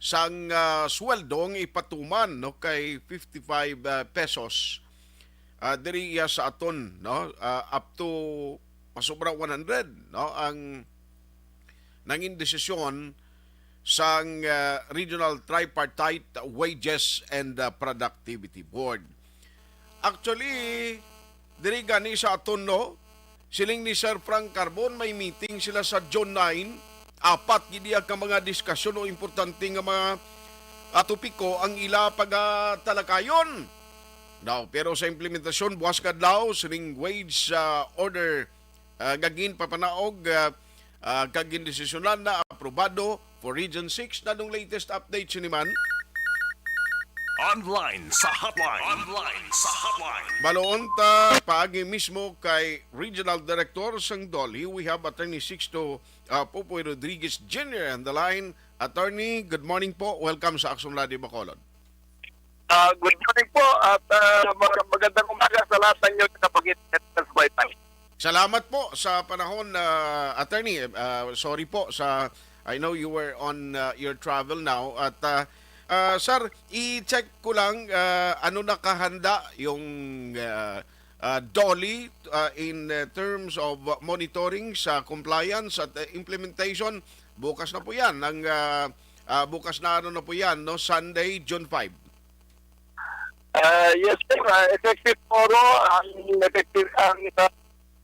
sang, ah, sweldo nga ipatuman, no, kay fifty-five, ah, pesos, ah, diri iya sa aton, no, ah, up to masobra one hundred, no, ang nangin desisyon sang, ah, Regional Tripartite Wages and, ah, Productivity Board. Actually, diri gani sa aton, no, siling ni Sir Frank Carbon, may meeting sila sa June nine. Apat gid iya ka mga diskasyon o importante nga mga, ah, topiko ang ila pagatalakayon. Now, pero sa implementasyon, buwas kadlaw sining wage, ah, order, ah, nga ginpapanaog, ah, ah, kag gindesisyonan na aprobado for Region six. Nanong latest update sini man? Online sa hotline. Online sa hotline. Baloon ta paagi mismo kay Regional Director sang DOLE. We have Attorney Sixto, ah, Popoy Rodriguez Junior on the line. Attorney, good morning po. Welcome sa Action Radio Bacolod. Ah, good morning po at, ah, mag-, magandang umaga sa lahat ng inyo sa Panginoon. Salamat po sa panahon, ah, Attorney. Ah, sorry po sa, I know you were on, ah, your travel now. At, ah, ah, sir, i-check ko lang, ah, ano nakahanda yung, ah, ah, DOLE, ah, in, ah, terms of monitoring sa compliance at, ah, implementation. Bukas na po yan. Ang, ah, ah, bukas na ano na po yan, no? Sunday, June five. Ah, yes, sir. Ah, effective tomorrow ang effective, ang, ah,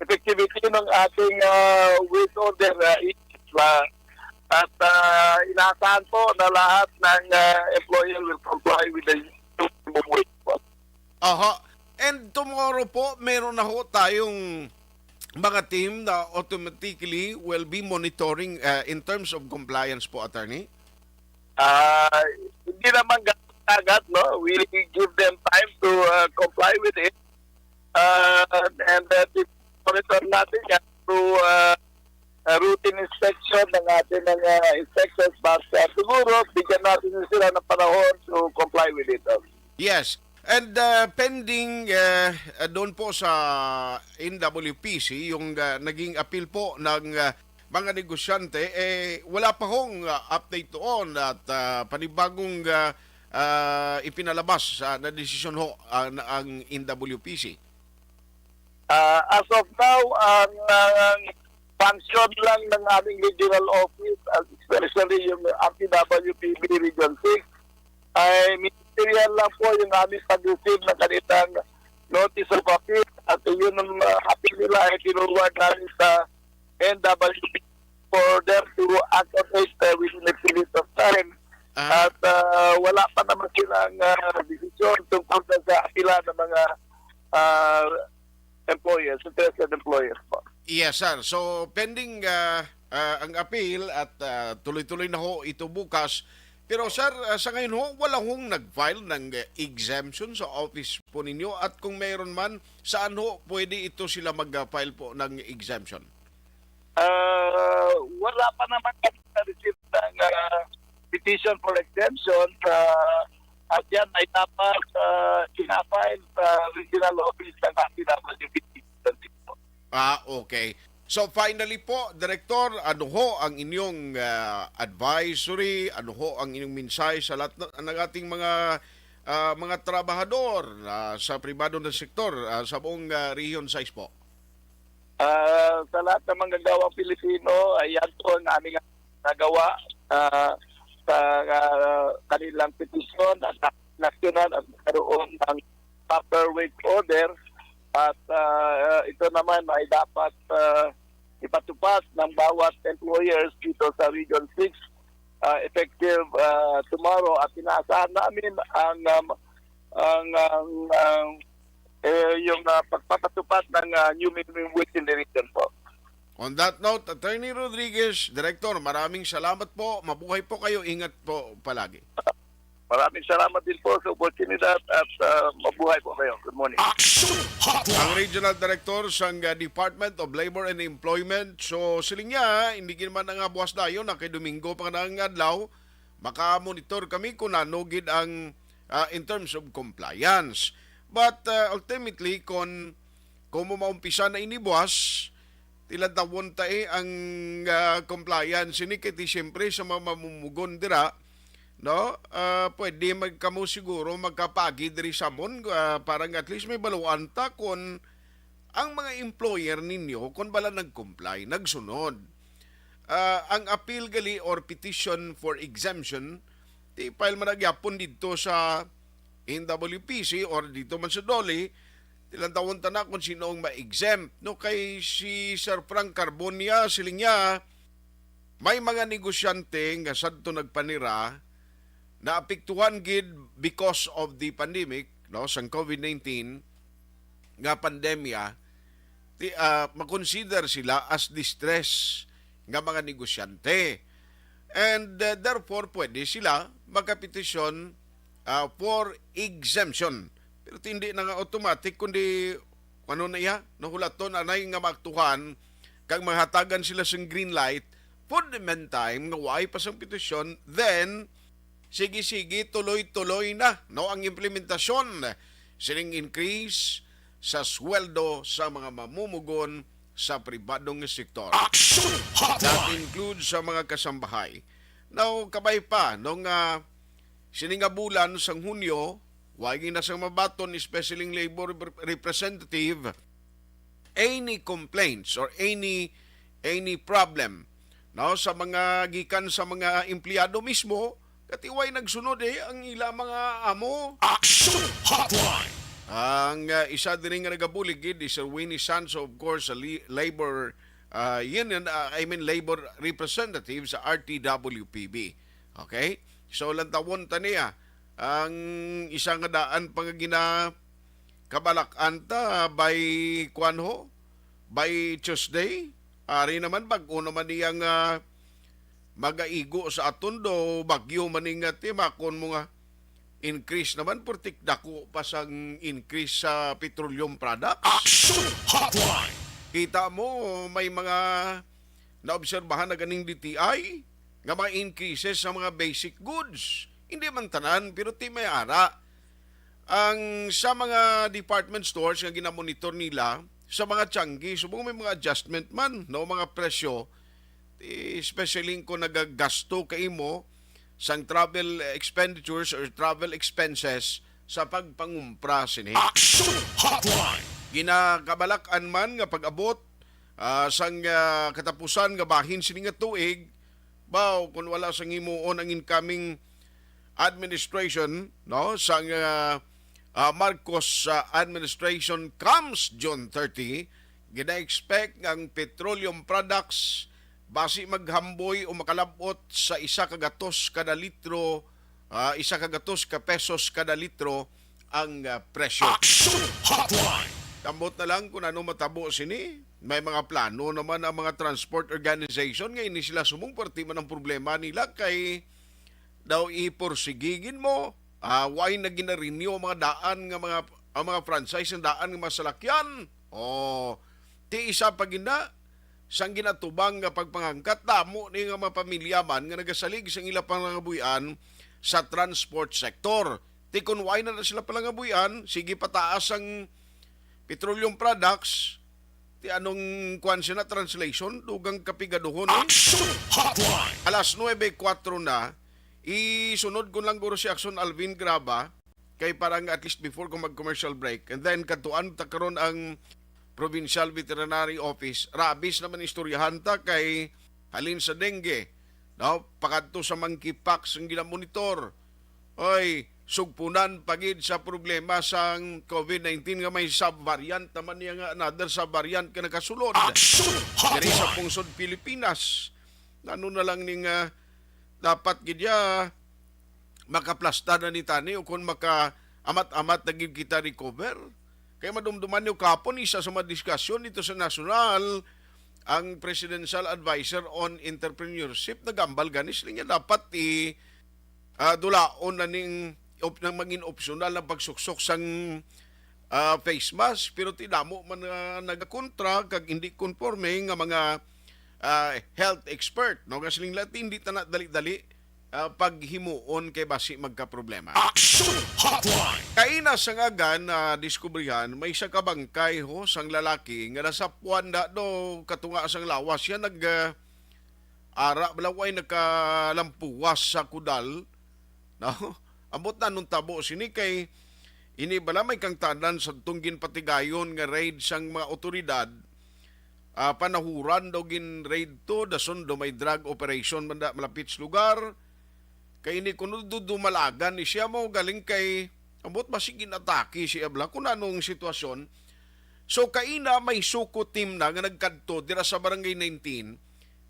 effectivity ng ating, ah, wage order, ah, is, ah, at, ah, inaasahan po na lahat ng, ah, employer will comply with the minimum wage po. Aha. And tomorrow po, meron na ho tayong mga team na automatically will be monitoring, ah, in terms of compliance po, Attorney? Ah, hindi naman ganun agad, no? We give them time to, ah, comply with it. Ah, and, ah, monitor natin yan through, ah, ah, routine inspection ng ating mga inspectors. But, ah, siguro, bigyan natin sila ng panahon to comply with it. Yes. And, ah, pending, ah, ah, doon po sa N W P C, yung, ah, naging appeal po ng, ah, mga negosyante, eh, wala pa hong, ah, update doon at, ah, panibagong, ah, ah, ipinalabas, ah, na desisyon ho, ah, na ang N W P C. Ah, as of now, ang, ang function lang ng aming regional office, ah, especially yung R T W P B Region six, ay ministerial lang po yung aming pag-receive ng kanilang notice of appeal at yun ang uh, appeal nila ay tinurwad namin sa N W P for them to act on it uh, within a period of time. Ah, At uh, wala pa naman silang uh, desisyon tungkol sa, sa apila ng mga uh, employers, interested employers po. Yes, sir. So, pending ah, ah, ang appeal at ah, tuloy-tuloy na ho ito bukas. Pero, sir, ah, sa ngayon ho, wala hong nag-file ng eh, exemption sa office po ninyo. At kung mayroon man, saan ho pwede ito sila mag-file po ng exemption? Ah, wala pa naman kami na-receive ng ah, petition for exemption sa at yan ay dapat ah, ina-file sa regional office ng P W D. Ah, okay. So finally po, Director, ano ho ang inyong ah, advisory? Ano ho ang inyong mensahe sa lahat ng, ng ating mga ah, mga trabahador ah, sa pribado na sektor ah, sa buong ah, Region six po? Ah, sa lahat ng manggagawang Pilipino, ay yan po ang aming nagawa ah, sa ah, kanilang petisyon at naksyonan at nagkaroon ng proper work order. At ah, ito naman ay dapat ah, ipatupad ng bawat employers dito sa Region six ah, effective ah, tomorrow. At inaasahan namin ang um, ang ang, ang eh, yung ah, pagpapatupad ng ah, new minimum wage in the region po. On that note, Attorney Rodriguez, Director, maraming salamat po. Mabuhay po kayo. Ingat po palagi. Maraming salamat din po sa oportunidad at ah, mabuhay po kayo. Good morning. Action Hotline. Ang Regional Director sang ah, Department of Labor and Employment. So, siling niya, hindi gid man nga buwas dayon na kay Domingo pa nga adlaw, maka-monitor kami kung ano gid ang ah, in terms of compliance. But ah, ultimately, kung kung mo maumpisa na ini buwas, tilantawon ta eh ang ah, compliance ini kay ti siyempre sa mga mamumugon dira, no? Ah, pwede magkamo siguro magkapagi diri sa amon ah, para nga at least may baluan ta kung ang mga employer ninyo kung bala nag-comply, nagsunod. Ah, ang appeal gali or petition for exemption, ti file man na gyapon didto sa N W P C or dito man sa DOLE, tilantawon ta na kung sino ang ma-exempt. No, kay si Sir Frank Carbonia, siling niya, may mga negosyante nga sadto nagpanira naapektuhan gid because of the pandemic, no, sang COVID nineteen nga pandemya, ti, ah, makonsider sila as distress nga mga negosyante. And uh, therefore, pwede sila magkapetisyon ah, for exemption. Pero ti hindi na nga automatic, kundi ano na iya, nahulaton anay nga maaktuhan kag mahatagan sila sing green light for the meantime nga waay pa sang petisyon, then sige-sige, tuloy-tuloy na, no, ang implementasyon sining increase sa sweldo sa mga mamumugon sa pribadong sektor. Action Hotline! That includes sa mga kasambahay. Now, kabay pa, no, nga sini nga bulan sang Hunyo, way na sang mabaton, especially ang labor rep-, representative, any complaints or any any problem, no, sa mga gikan sa mga empleyado mismo, katiway nagsunod eh ang ila mga amo. Action Hotline! Ang uh, isa diri nga nagabulig gid is Sir Winnie Sanso, of course, sa li- labor uh, union, uh, I mean labor representative sa R T W P B. Okay? So lantawon ta niya ang isa nga daan pa nga gina kabalak-an ta by kwan ho, by Tuesday. Ari naman, bag-o naman niya nga magaigo sa aton do, bagyo man ni nga timakon mo nga increase naman, purtik dako pa sang increase sa petroleum products. Action Hotline! Kita mo, may mga naobserbahan na ganing D T I nga mga increases sa mga basic goods. Hindi man tanan, pero ti may ara. Ang sa mga department stores nga ginamonitor nila, sa mga tiyanggi, subong may mga adjustment man, no, mga presyo, especially kung nagagasto ka imo sang travel expenditures or travel expenses sa pagpangumpra sini. Action Hotline! Ginakabalak-an man nga pag-abot ah, sang ah, katapusan nga bahin sini nga tuig, baw, kung wala sang himuon ang incoming administration, no, sang, ah, ah, Marcos, ah, administration comes June thirty, gina-expect nga ang petroleum products basi maghamboy o makalab-ot sa isa ka gatos kada litro, ah, isa ka gatos ka pesos kada litro ang, ah, presyo. Action Hotline. Ambot na lang kung ano matabo sini. May mga plano naman ang mga transport organization nga ini sila sumong parte man ang problema nila kay daw iporsigigin mo, ah, way na ginarenew ang mga daan nga mga, ang mga franchise ng daan nga mga salakyan. Oh, ti isa pa gina sang ginatubang nga pagpangangkat, damo ni nga mga pamilya man nga nagasalig sa ila pangabuhian sa transport sector. Ti kun way na, na sila palangabuhian, sige pataas ang petroleum products. Ti anong kwan siya na translation? Dugang kapigaduhon, eh. Action Hotline. Alas nuebe kuwatro na, isunod ko lang guro si Action Alvin Graba, kay para nga at least before ko mag-commercial break. And then, kadtuan ta karon ang Provincial Veterinary Office. Rabies naman istoryahan ta kay halin sa dengue, no? Pakadto sa monkeypox ang ginamonitor. Oy, sugpunan pa gid sa problema sang COVID nineteen nga may subvariant naman niya nga another subvariant ka nakasulod. Action Diri sa Hotline. Pungsod Pilipinas. Ano na lang ning, ah, dapat gid ya makaplasta na ni tani o kung maka amat-amat na gid kita recover. Kay madumduman niyo kapon isa sa mga diskasyon dito sa nasyonal ang Presidential Advisor on Entrepreneurship nagambal gani sila nga dapat i ah, dulaon na ning op-, nang mangin opsyonal ang pagsuksok sang, ah, face mask, pero ti damo man nga nagakontra kag hindi konforme nga mga, ah, health expert, no? Nga siling lahat, hindi ta na dali-dali, ah, paghimuon kay basi magkaproblema. Action Hotline. Kaina sa ngagan na diskubrihan, may isa ka bangkay ho sang lalaki nga nasapuan na do katunga sang lawas siya nag, ah, ara bala way nakalampuwas sa kudal, no? Ambot na anong tabo sini kay ini bala may kangtanan sa tong ginpatigayon nga raid sang mga otoridad. Ah, panahuran daw gin raid to, dason daw may drug operation man da malapit sa lugar. Kay ini kuno do dumalagan ni siya mo galing kay ambot ba si ginatake siya bala kung anong sitwasyon. So kaina may suko team na nga nagkadto dira sa Barangay nineteen.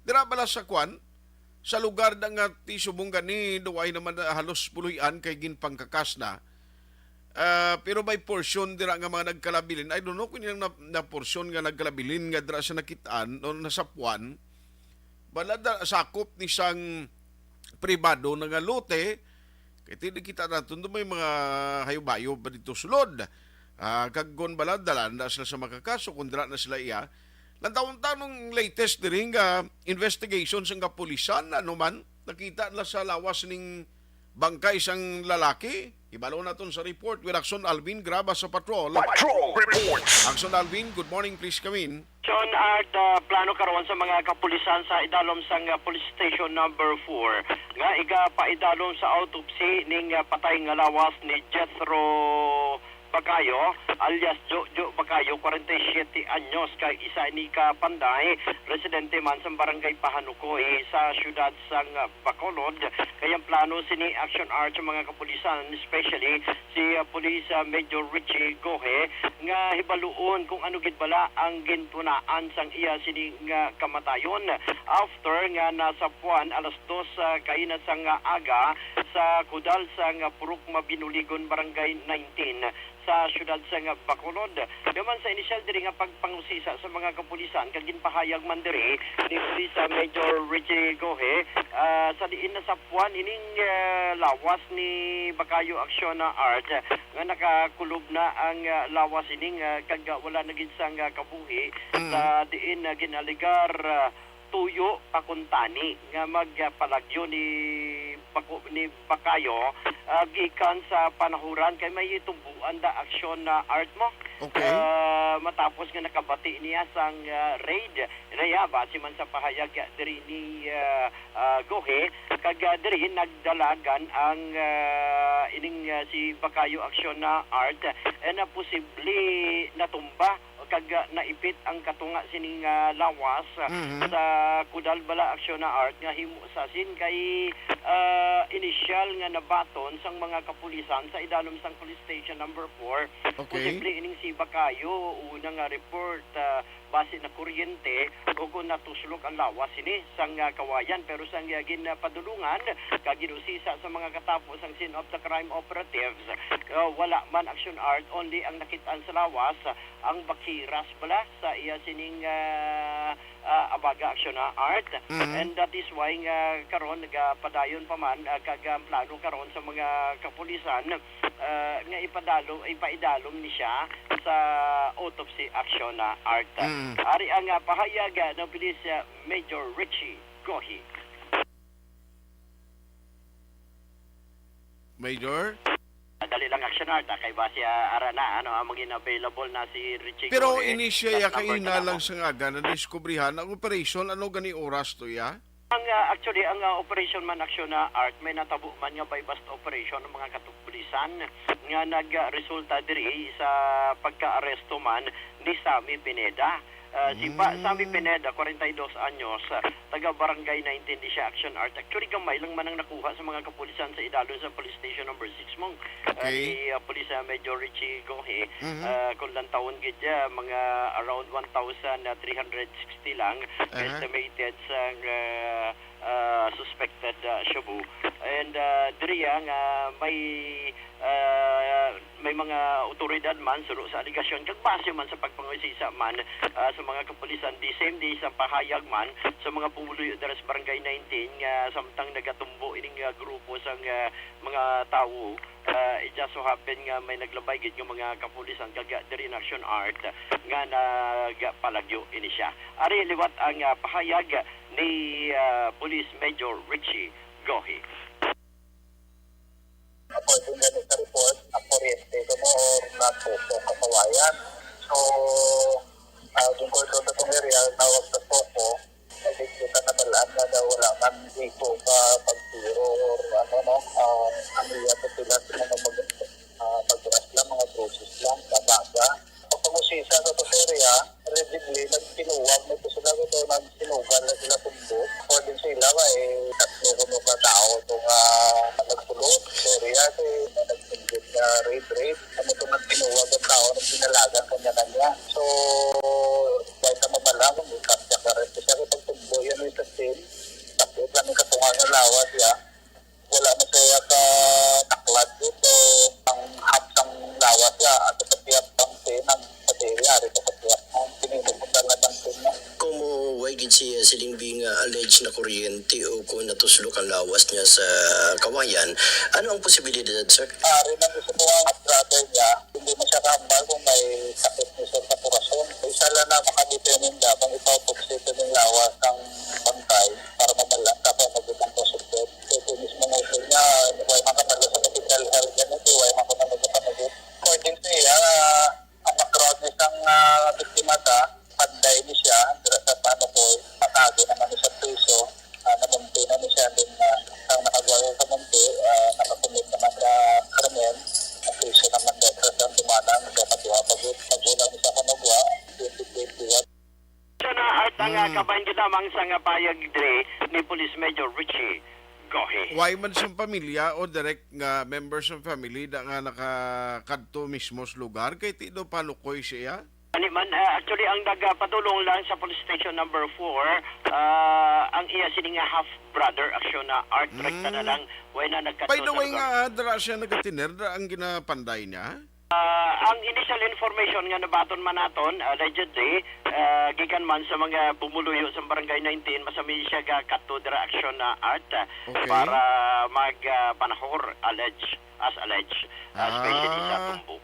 Dira bala sa kwan, sa lugar na nga ti subong gani, duway naman na halos puloy-an kay ginpangkakas na. Ah, pero may portion dira nga mga nagkalabilin. I don't know kung yung na, na portion nga nagkalabilin nga dira sa nakitaan o nasapuan. Bala da, sakop ni sang pribado na nga lote, kay ti di kita naton do may mga hayo-bayo pa dito sulod. Ah, kag kon bala, dalan na sila sa makakaso, kung dira na sila iya. Lantawon ta nung latest diri nga investigation sang kapulisan, ano man, nakita na sa lawas ning bangkay sang lalaki. Ibalo naton sa report with Action Alvin Graba sa patrol. Patrol Reports. Action Alvin, good morning, please come in. John Art, ah, plano karon sa mga kapulisan sa idalom sang, ah, Police Station Number Four nga igapaidalom sa autopsy ning, ah, patay nga lawas ni Jethro Bacayo, alias Jojo Bacayo, kwarenta y siyete anyos, kag isa ini ka panday, residente man sa Barangay Pahanukoy sa siyudad sang Bacolod. Kay ang plano sini Action Art sa mga kapulisan, especially si, ah, Police, ah, Major Richie Gohe, nga hibaluon kung ano gid bala ang gintunaan sang iya sini nga kamatayon after nga nasapuan alas dos, ah, kaina sang aga sa kudal sang Purok Mabinuligon, Barangay nineteen sa siyudad sang Bacolod. Naman sa inisyal diri nga pagpangusisa sa mga kapulisan kag ginpahayag man diri ni Police, ah, Major Richie Gohe, ah, sa diin nasapuan ining, ah, lawas ni Bacayo Acciona Art, nga nakakulob na ang, ah, lawas ining, ah, kag, ah, wala na gid sang, ah, kabuhi. Mm. Sa diin, ah, ginalegar, ah, tuyo pa kuntani nga magpalagyo ni Baco-, ni Bacayo, ah, gikan sa panahuran kay may tumbuan da aksyon na art mo. Okay. Ah, matapos nga nakabati niya sang, ah, raid. Naya, base man sa pahayag diri ni, ah, ah, Gohe, kag, ah, diri nagdalagan ang, ah, ining, ah, si Bacayo aksyon na art, eh, na posible natumba o kag, ah, naipit ang katunga sining, ah, lawas, ah, Mhm. sa Kudal bala, Aksyon na Art, nga himo sa sin kay, ah, inisyal nga nabaton sang mga kapulisan sa idalom sang Police Station Number Four. Okay. Posible ining si Bacayo, una nga report, ah, basi na kuryente o kung natuslok ang lawas sini sang, ah, kawayan. Pero sang, ah, ginpadulungan kag ginusisa sa mga katapo sang scene of the crime operatives, ah, wala man, Action Art, only ang nakit-an sa lawas, ang bakiras bala sa iya sining, ah, ah, abaga, Action, ah, Art. Mhm. And that is why nga karon nagapadayon pa man, ah, kag ang plano karon sa mga kapulisan, ah, nga ipadalom, ipaidalom ni siya sa autopsy, Action, ah, Art. Mhm. Ari ang, ah, pahayag, ah, ng Police, ah, Major Richie Gohi. Major? Dali lang, Action Art, ah, kay basi, ah, ara na, ano, ah, maging available na si Richie Pero Gohi, ini siya ya last number kaina na lang lang. Sa ngaga na diskubrihan ang operasyon, ano gani oras to ya? Ang, ah, actually, ang, ah, operation man, Action na Art, may natabo man nga buy-bust operation ng mga katupulisan nga nagresulta diri sa pagkaaresto man ni Sammy Pineda. Ah, si Pa-, Mm. Sammy Pineda, kwarenta y dos anyos, ah, taga Barangay nineteen di siya, Action Art. Actually, gamay lang man ang nakuha sa mga kapulisan sa idalom sa Police Station Number Six, Mong. Ah, Okay. Ni, ah, Police, ah, Major Richie Gohe, Mhm. ah, kung lantawon gid siya, mga around one thousand three hundred sixty lang, Aha. estimated sa, ah, ah, suspected, ah, shabu. And, ah, diri, ah, nga may, ah, may mga otoridad man, suno sa aligasyon, kag base man sa pagpangusisa man, ah, sa mga kapulisan, the same day sa pahayag man sa mga pumuluyo dira sa Barangay nineteen, nga samtang nagatumbo ining, ah, grupo sang, ah, mga tawo, ah, it just so happen nga may naglabay gid nga mga kapulisan kag diri in Action Art nga nagpalagyo ini siya. Ari liwat ang, ah, pahayag ni, ah, Police Major Richie Gohi. According gani sa report, ang kuryente kuno or natusok ang kawayan. So, ah, yung cordon sa tong area, tawag sa Poco, nagkita na balaan na daw wala man dito sa pagtiro or ano, no, ah, ang iya po sila sa mga mag-, ah, pagburas lang, mga bruises lang, sa baga. Pagpangusisa sa to sa area, allegedly, nagsinuwag na to sila, ito, nagsinugal na sila tumbo. According sa ila, may tatlo kuno ka tao itong, ah, nagsulod sa area, kay may nagsinggit nga raid, raid. Ano itong nagsinuwag ang tao, nagsinalagan kanya-kanya. So, dahil sa mabala, kung ikapya ka rin siya, kay pagtumbo, yan yung sa scene. Sakit lang yung katunga ng lawas, ya. Wala na siya ka taklad dito. Ang hap sang lawas, ya. At sa piyat pang scene, ang sa area, ari sa piyat. Ang pinili ko talaga ng scene na. Kung way gid siya siling bi nga alleged na kuryente o kung natuslok ang lawas niya sa kawayan, ano ang posibilidad, sir? Ah, rin ang gusto ko ang brother niya, hindi mo siya kahambal kung may sakit niya sa, sa corazon. Isa lang na makadetermine niya kung ipautoxin ng lawas ng bantay para mabala sa kung nagutang ko support. So, kung mismo mo siya niya, why makabalo sa medical health, ganito, why makabalo sa panagot. According sa iya, ang background ni sang, ah, biktima sa panday ni siya, dira sa Pano ko, matago naman ni sa priso, ah, namunti na ni siya, din, ah, ang nakagawa sa munti, ah, nakakumit naman sa krimen, ang priso naman dahil sa San Tumanan, so, katuwa, pag-, pag-, lang sa Kanagwa, twenty twenty-one. Siya na Art ang, ah, Mm. kabahin gid lamang sa nga payag dre ni Police Major Richie Gohe. Why man siyang pamilya o direct nga members of family da nga nakakadto mismo sa lugar? Kay ti do palukoy siya? Ani man, ah, actually, ang nagapatulong lang sa police station number four, ah, ang iya sini nga half brother, Action na Art, rekta na Mm. lang, way na nagkadto By the sa way lugar. Nga, dara siya nagatiner, dara ang ginapanday niya? Ah, ang initial information nga nabaton man naton, allegedly, ah, gikan man sa mga pumuluyo sa Barangay nineteen, masami siya gakadto dira, Action na Art, ah, Okay. para mag, ah, panahor, allege, as allege, ah, especially sa Ah. Tumbo.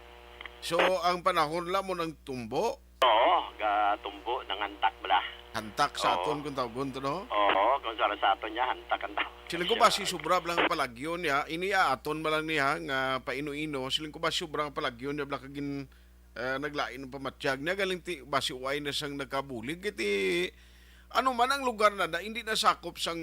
So, ang panahon lang mo ng Tumbo? Oo, ga Tumbo, nangantak bala. Hantak sa Oo. Aton kung tawgon to, no? Oo, kung sa, sa aton niya, hantak ang tawag. Siling ko ba si sobra lang ang palagyo niya, ini aton man lang niya nga paino-ino, siling ko ba sobra ang palagyo niya, bala kagin, eh, naglain ang pamatyag niya, galing ti, basi uway na siyang nagkabulig, kay ti, ano man ang lugar na, na hindi nasakop sang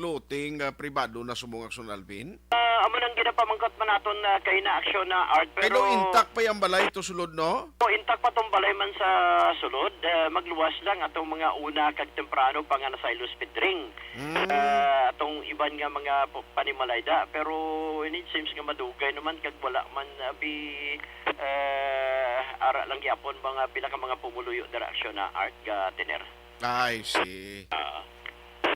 lote nga pribado na subong, Action Alvin? Ah, Mo nang ginapamangkot man naton na kay na aksyon na Art, pero Pero intact pa yung balay to sulod, no? O, intact pa tong balay man sa sulod. Eh, magluwas lang atong mga una kag temprano pa nga nasaylo speed ring. Mm. Eh, atong iban nga mga pu-, panimalay da. Pero it seems nga madugay naman kag wala man abi, eh, ara lang gyapon mga pila ka mga pumuluyo dira aksyon na Art ga tener. I see. Ah.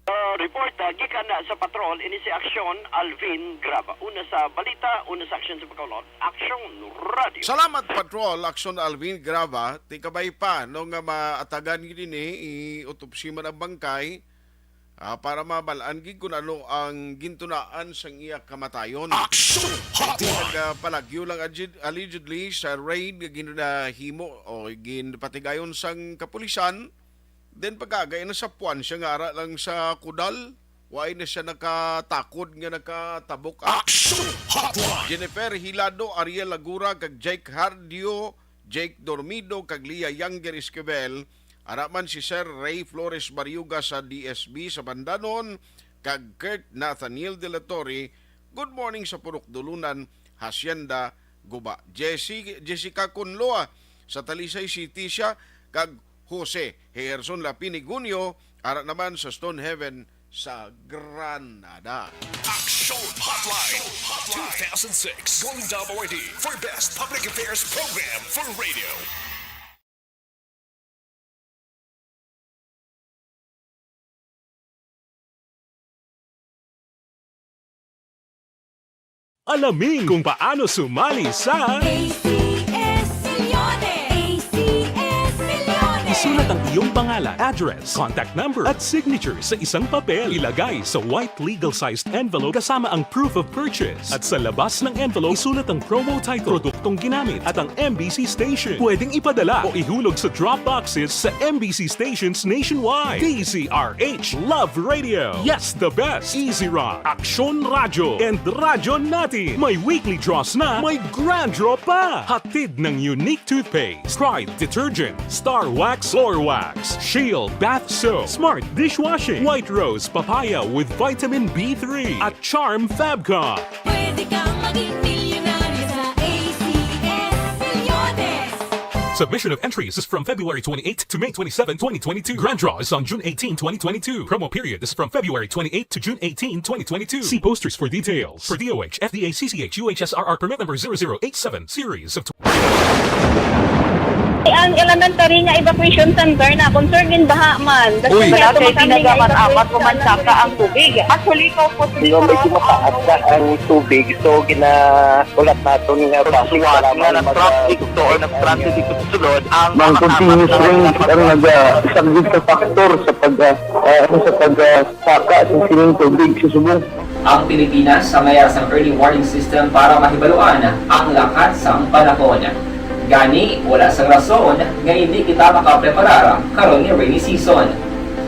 So, report, ah, gikan na sa patrol, ini si Aksyon Alvin Graba. Una sa balita, una sa aksyon sa pagkaulon, Aksyon Radio. Salamat, Patrol, Aksyon Alvin Graba. Tikabay pa, no, nga maatagan gid ini, i-autopsy man ang bangkay, ah, para mabalaan gid kung ano ang gintunaan sang iya kamatayon. Aksyon Hotline! Nagpalagyo lang alleged-, allegedly sa raid nga ginahimo o ginpatigayon sang kapulisan. Then pagkagay na sa puwan siya nga ara lang sa kudal, waay na siya nakatakod nga nakatabok. Action Hotline! Jennifer Hilado, Ariel Lagura, kag Jake Hardio, Jake Dormido, kag Lia Younger Esquivel, ara man si Sir Ray Flores Barriuga sa D S B sa Bandanon, kag Kurt Nathaniel de la Torre, Good Morning sa Purok Dulunan, Hacienda, Guba. Jesse, Jessica Conloa sa Talisay City siya, kag Jose Gerson Lapinigunio, ara naman sa Stone Heaven sa Granada. Action Hotline two thousand six, Golden Dome Awardee for Best Public Affairs Program for Radio. Alamin kung paano sumali sa A C S Millones. A C S Millones. Isulat ang iyong pangalan, address, contact number, at signature sa isang papel. Ilagay sa white legal-sized envelope kasama ang proof of purchase. At sa labas ng envelope, isulat ang promo title, produktong ginamit, at ang M B C station. Pwedeng ipadala o ihulog sa drop boxes sa M B C stations nationwide. D Z R H, Love Radio. Yes, the best. Easy Rock, Aksyon Radyo, and Radyo Natin. May weekly draws na, may grand draw pa. Hatid ng Unique Toothpaste, Pride Detergent, Star Wax Floor Wax, Shield Bath Soap, Smart Dishwashing, White Rose Papaya with Vitamin B three, at Charm Fabcon. Pwede kang maging milyonaryo sa A C S Millones. Submission of entries is from February twenty-eighth to May twenty-seven, twenty twenty-two. Grand draw is on June eighteen, twenty twenty-two. Promo period is from February twenty-eighth to June eighteen, twenty twenty-two. See posters for details. For D O H, F D A, C C H, U H S R R permit number zero zero eight seven, series of Ang elementary nga evacuation center na concern gid baha man. Uy. Wala kay pinagamat-amat ko man saka ang tubig. Actually, ko po. Medyo mataas na ang tubig, so ginaulat naton nga basi nga kailangan na mag-, traffic to or nag-traffic dito sa sulod ang mga continuous rain ang nag-, ah, isang big factor sa pag, ah, ah, ano, sa pag, ah, saka sa sining tubig sa subong. Ang Pilipinas ang may sang early warning system para mahibaluan ang lakat sang panahon. Gani, wala sang rason nga indi kita makapreparar karon nga rainy season.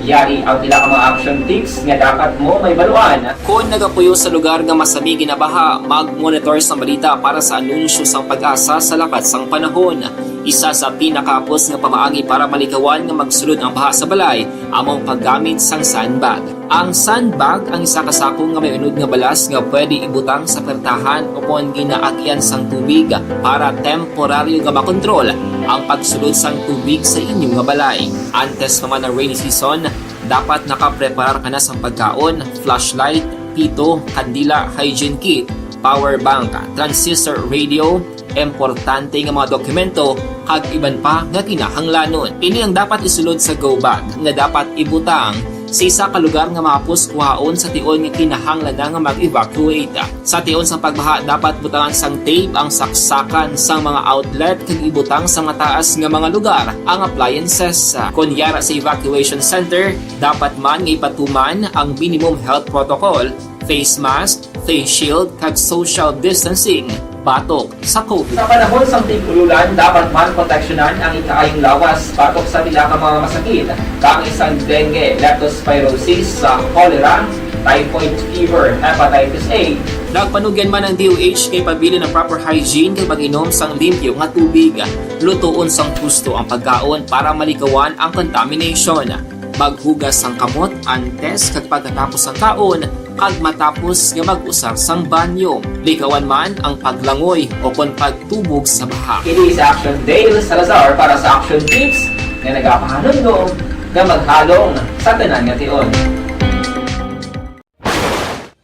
Yari ang pila ka mga action tips nga dapat mo mahibaluan. Kon nagapuyo sa lugar nga masami ginabaha, mag-monitor sang balita para sa anunsyo sang PAGASA sa lakat sang panahon. Isa sa pinakahapos nga pamaagi para malikawan nga magsulod ang baha sa balay amo ang paggamit sang sandbag. Ang sandbag ang isa ka sako nga may unod nga balas nga pwede ibutang sa pertahan o kon ginaagian sang tubig para temporaryo nga makontrol ang pagsulod sang tubig sa inyo nga balay. Antes pa man ang rainy season, dapat nakapreparar ka na sang pagkaon, flashlight, pito, kandila, hygiene kit, power bank, transistor radio, importante nga mga dokumento, kag iban pa nga kinahanglanon. Ini ang dapat isulod sa go bag nga dapat ibutang sa isa ka lugar nga mahapos kuhaon sa tion nga kinahanglan na nga mag-evacuate. Sa tion sang pagbaha, dapat butangan sang tape ang saksakan sang mga outlet kag ibutang sa mataas nga mga lugar ang appliances. Kon yara sa evacuation center, dapat man nga ipatuman ang minimum health protocol, face mask, face shield, kag social distancing batok sa COVID. Sa panahon sang tig-ululan, dapat man proteksyonan ang ikaayong lawas batok sa pila ka mga masakit, kaangay sang dengue, leptospirosis, sa cholera, typhoid fever, hepatitis A. Nagpanugyan man ang D O H kay pabilin ang proper hygiene kag pag-inom sang limpyo nga tubig, lutoon sang husto ang pagkaon para malikawan ang contamination, maghugas sang kamot antes kag pagkatapos sang kaon, kag matapos nga mag-usar sang banyo. Likawan man ang paglangoy o kon pagtubog sa baha. Kini si Action Dale Salazar para sa Action Tips nga nagapahanumdom nga maghalong sa tanan nga tion.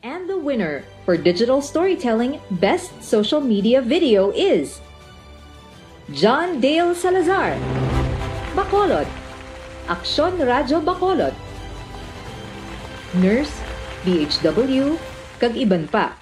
And the winner for Digital Storytelling Best Social Media Video is John Dale Salazar, Bacolod, Aksyon Radyo Bacolod, Nurse, D H W, kag iban pa.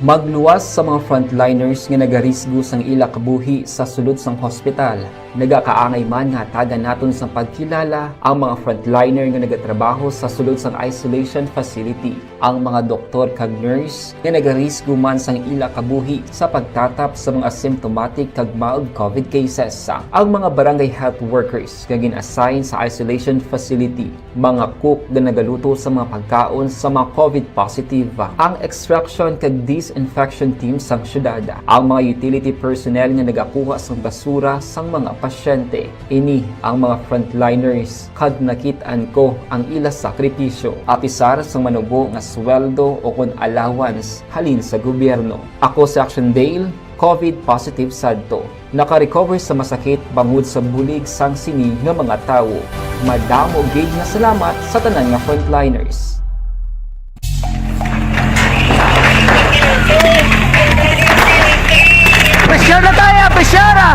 Magluwas sa mga frontliners nga nagarisgo sang ila kabuhi sa sulod sang hospital. Nagakaangay man nga hatagan naton sang pagkilala ang mga frontliner nga nagatrabaho sa sulod sang isolation facility, ang mga doktor kag nurse nga nagarisgo man sang ila kabuhi sa pagtatap sa mga asymptomatic kag mild COVID cases, ang mga barangay health workers nga gin-assign sa isolation facility, mga cook nga nagaluto sa mga pagkaon sa mga COVID positive, ang extraction kag disinfection team sang syudad, ang mga utility personnel nga nagakuha sang basura sang mga pasyente. Ini ang mga frontliners, kag nakit-an ko ang ila sakripisyo, apisar sang manubo nga sweldo o kon allowance halin sa gobyerno. Ako si Action Dale, COVID positive sadto. Naka-recover sa masakit bangod sa bulig sang sini nga mga tawo. Madamo gid nga salamat sa tanan nga frontliners. Pressure na tayo! Pressure na!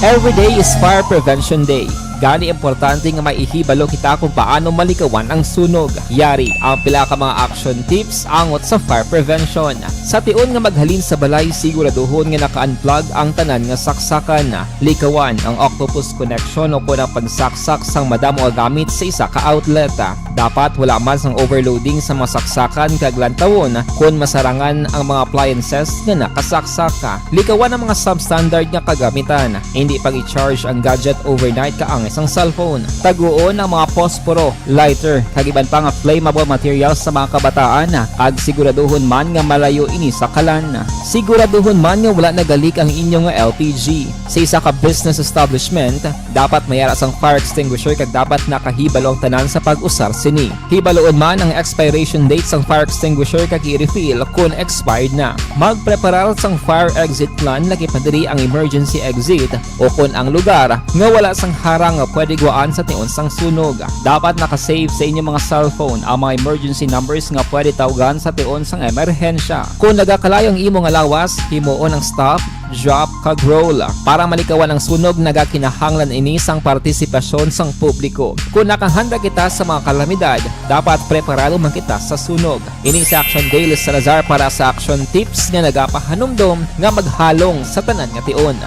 Every day is Fire Prevention Day. Gani importante nga may ihibalo kita kung paano malikawan ang sunog. Yari ang pila ka mga action tips angot sa fire prevention. Sa tion nga maghalin sa balay, siguraduhon nga naka-unplug ang tanan nga saksakan. Likawan ang octopus connection o kon ang pagsaksak sang madamo nga gamit sa isa ka outlet. Dapat wala man sang overloading sa mga saksakan kag lantawon kon masarangan ang mga appliances nga nakasaksak. Likawan ang mga substandard nga kagamitan. Hindi pag-i-charge ang gadget overnight kaangay sang cellphone. Taguon ang mga posporo, lighter, kag iban pa nga flammable materials sa mga kabataan, kag siguraduhon man nga malayo ini sa kalan. Siguraduhon man nga wala nagalik ang inyo nga L P G. Sa isa ka business establishment, dapat may ara sang fire extinguisher kag dapat nakahibalo ang tanan sa pag-usar sini. Hibaloon man ang expiration date sang fire extinguisher kag i-refill kon expired na. Magpreparar sang fire exit plan, lakip na diri ang emergency exit o kon ang lugar nga wala sang harang nga pwede guwaan sa tion sang sunog. Dapat naka-save sa inyo mga cellphone ang mga emergency numbers nga pwede tawgan sa tion sang emerhensya. Kon nagakalayo ang imo nga lawas, himuon ang stop, drop, kag roll. Para malikawan ang sunog, nagakinahanglan ini sang partisipasyon sang publiko. Kon nakahanda kita sa mga kalamidad, dapat preparado man kita sa sunog. Ini si Action Dale Salazar para sa Action Tips nga nagapahanumdom nga maghalong sa tanan nga tion.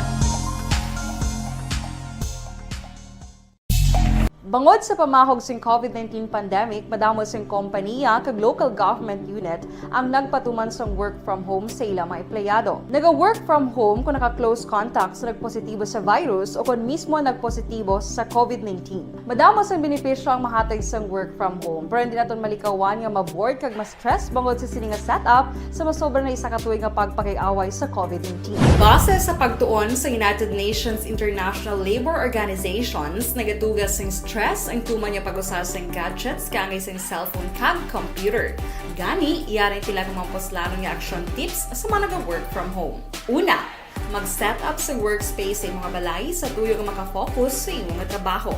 Bangod sa pamahog sing COVID nineteen pandemic, madamo sing kompaniya kag local government unit ang nagpatuman sang work from home sa ila mga empleyado. Naga-work from home kung naka-close contact sa nagpositibo sa virus o kon mismo nagpositibo sa COVID nineteen. Madamo sang benepisyo ang mahatag sang work from home, pero hindi naton malikawan nga ma-bored kag ma-stress bangod sa sini nga setup sa masobra na isa ka tuig nga pagpakig-away sa COVID nineteen. Base sa pagtuon sa United Nations International Labour Organizations, nagatuga sing stress ang tuman nga pag-usar sing gadgets kaangay sing cellphone kag computer. Gani, yari ang pila ka mga puslanon nga action tips sa mga naga-work from home. Una, mag-set up sa workspace sa imong balay sa tuyo nga maka-focus sa imo nga trabaho.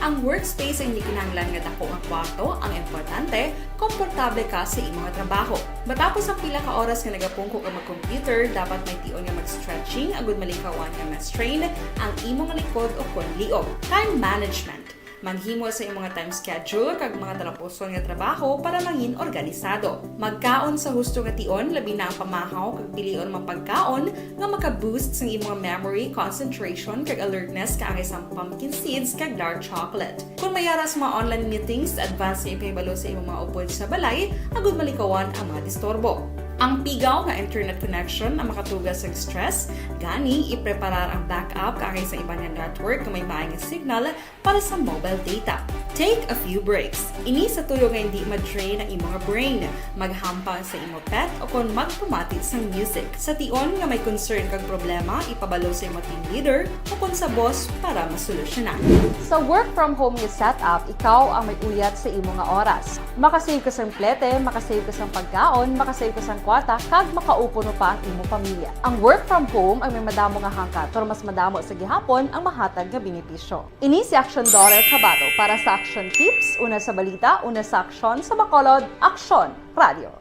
Ang workspace ay hindi kinahanglan nga dako nga kwarto, ang importante, komportable ka sa imo nga trabaho. Matapos ang pila ka oras nga nagapungko ka mag-computer, dapat may tion nga mag-stretching agud malikawan nga ma-strain ang imo nga likod o kon liog. Time management. Maghimo sa imo nga time schedule kag mga talapuson nga trabaho para mangin organisado. Magkaon sa husto nga tion, labi na ang pamahaw kag pilion mga pagkaon nga maka-boost sang imo nga memory, concentration, kag alertness kaangay sang pumpkin seeds kag dark chocolate. Kon may ara sa mga online meetings, advance nga ipahibalo sa imo mga upod sa balay agud malikawan ang mga disturbo. Ang pigaw nga internet connection ang makatuga sa stress, gani ipreparar ang backup kaangay sa iban nga network nga may maay nga signal para sa mobile data. Take a few breaks. Ini sa tuyo nga hindi ma-drain ang imo nga brain, maghampang sa imo pet o kon magpamati sang music. Sa tion nga may concern kag problema, ipabalo sa imo team leader o kon sa boss para masolusyonan. Sa work from home nga setup, ikaw ang may uyat sa imo nga oras. Makasave ka sang plete, makasave ka sang pagkaon, makasave ka sang kwarta, kag makaupo no pa ang imo pamilya. Ang work from home ang may madamo nga hangkat, pero mas madamo sa gihapon ang mahatag nga benepisyo. Ini si Action Daughter Kabato para sa Action Tips, una sa balita, una sa aksyon, sa Bacolod, Aksyon Radio.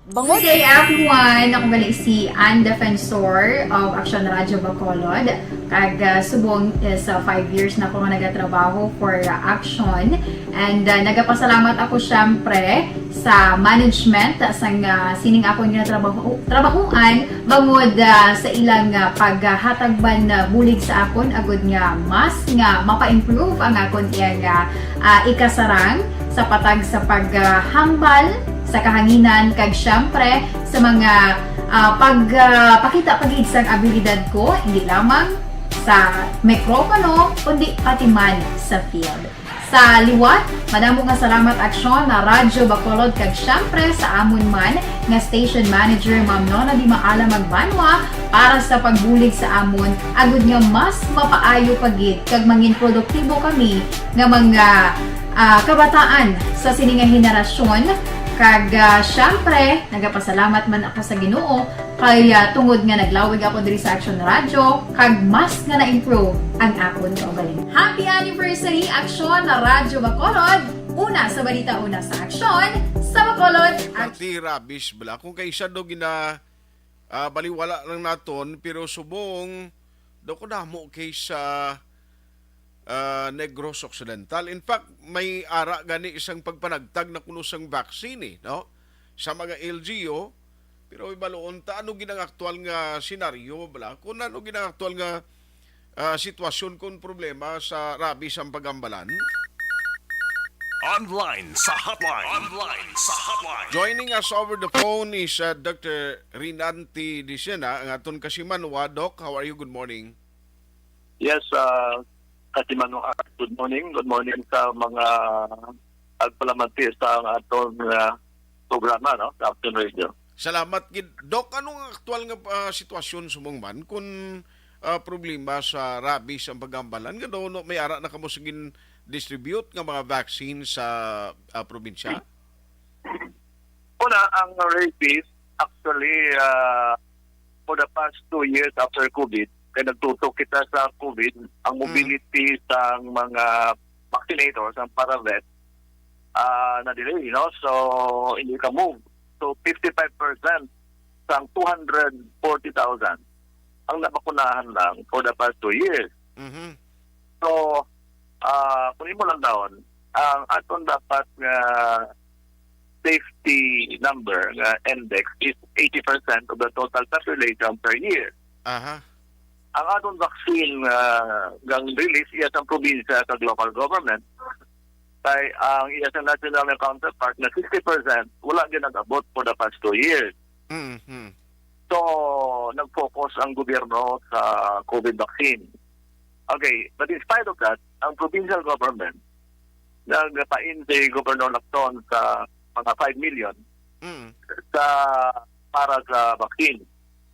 Bangod Good day, everyone! Ako gali si Ann Defensor of Action Radio Bacolod. Kag, ah, subong is, ah, five years na ako nga nagatrabaho for, ah, Action. And, ah, nagapasalamat ako, syempre, sa management sang, ah, sining akon nga trabaho, trabahuan bangod, ah, sa ilang, ah, paghatag man, ah, bulig sa akon agud nga mas nga mapa-improve ang akon iyang, ah, ah, ikasarang sa patag sa paghambal sa kahanginan kag, syempre, sa mga, ah, pag, ah, pakita pa gid sang abilidad ko, hindi lamang sa mikropono, kundi pati man sa field. Sa liwat, madamo nga salamat, Aksyon na Radyo Bacolod, kag syempre sa amon man nga station manager, Ma'am Nona Di Maala Magbanwa, para sa pagbulig sa amon, agud nga mas mapaayo pa gid kag mangin produktibo kami nga mga, ah, kabataan sa sini nga henerasyon. Kag, ah, syempre, nagapasalamat man ako sa Ginoo kay, ah, tungod nga naglawig ako diri sa Action Radio, kag mas nga na-improve ang akon kaugalingon. Happy anniversary, Aksyon na Radyo Bacolod! Una sa balita, una sa aksyon, sa Bacolod, Aksyon. Pati rabies bala. Kung kay isa do gina, ah, baliwala lang naton, pero subong do ko damo kay sa, ah, Negros Occidental. In fact, may ara gani isang pagpanagtag na kuno sang vaccine, eh, no? Sa mga L G U, pero ibaluon ta, ano gid ang aktual nga senaryo, bala? Kung ano gid ang aktual nga, ah, sitwasyon kung problema sa rabies ang pagambalan? Online sa hotline. Online sa hotline. Joining us over the phone is, uh, Doctor Rinanti Dicena, ang aton kasimanwa. Doc, how are you? Good morning. Yes, uh, kasimanwa, good morning. Good morning sa mga agpalamati sa aton, uh, programa, no, sa Action Radio. Salamat gid. Doc, ano ang aktual nga, ah, sitwasyon subong man kun, ah, problema sa rabies ang pagambalan? Nga daw, no, may ara na kamo sa gin-distribute nga mga vaccine sa, ah, probinsya? Una, ang rabies, actually, ah, for the past two years after COVID, kay nagtutok kita sa COVID, ang Mm. mobility sa mga vaccinators, ang para-vet, ah, na-delay, no? So, hindi ka move. So, fifty-five percent sang two hundred forty thousand ang nabakunahan lang for the past two years. Mhm. So, ah, kung imo lang daw, ang aton dapat nga safety number nga index is eighty percent of the total population per year. Aha. Ang aton vaccine, ah, gang release iya sa probinsya kag local government, kay ang iya sa national nga counterpart na sixty percent wala gyud nag-abot for the past two years. Mm, mm. So, nag-focus ang gobyerno sa COVID vaccine. Okay, but in spite of that, ang provincial government nagpain si Governor Lacson sa mga five million Mm. sa, para sa vaccine.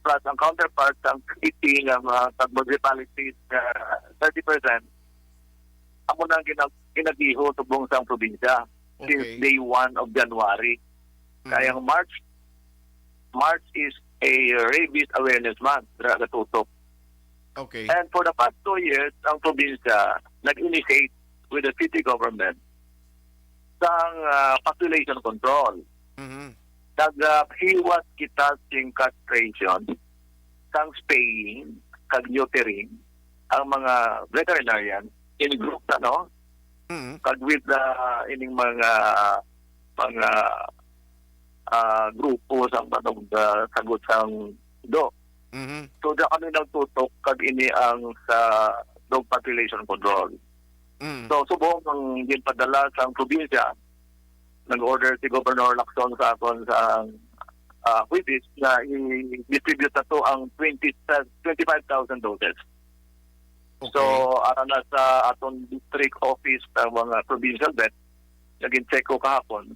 Plus, ang counterpart sa city nga mga kag municipalities nga thirty percent, amo na ang ginag-, ginagiho subong sa probinsya since Okay. day one of January. Mm. Kaya ang March, March is a rabies awareness month, dira gatutok. Okay. And for the past two years, ang probinsya nag-initiate with the city government sang, ah, population control. Mhm. Naghiwas kita sing castration, sang spaying, kag neutering, ang mga veterinarian in groups, ano? Mhm. Kag with the, ining mga, mga, ah, grupo sang panog, ah, sagot sang do. Mhm. So, da kami nagtutok kag ini ang sa dog population control. Mm. So, subong ang ginpadala sang probinsya, nag-order si Governor Lacson sa akon sa ah, Huwebes na i-distribute na to ang twenty, twenty-five thousand doses. So, Okay. ara na sa aton district office sa mga provincial vet, naging check ko kahapon.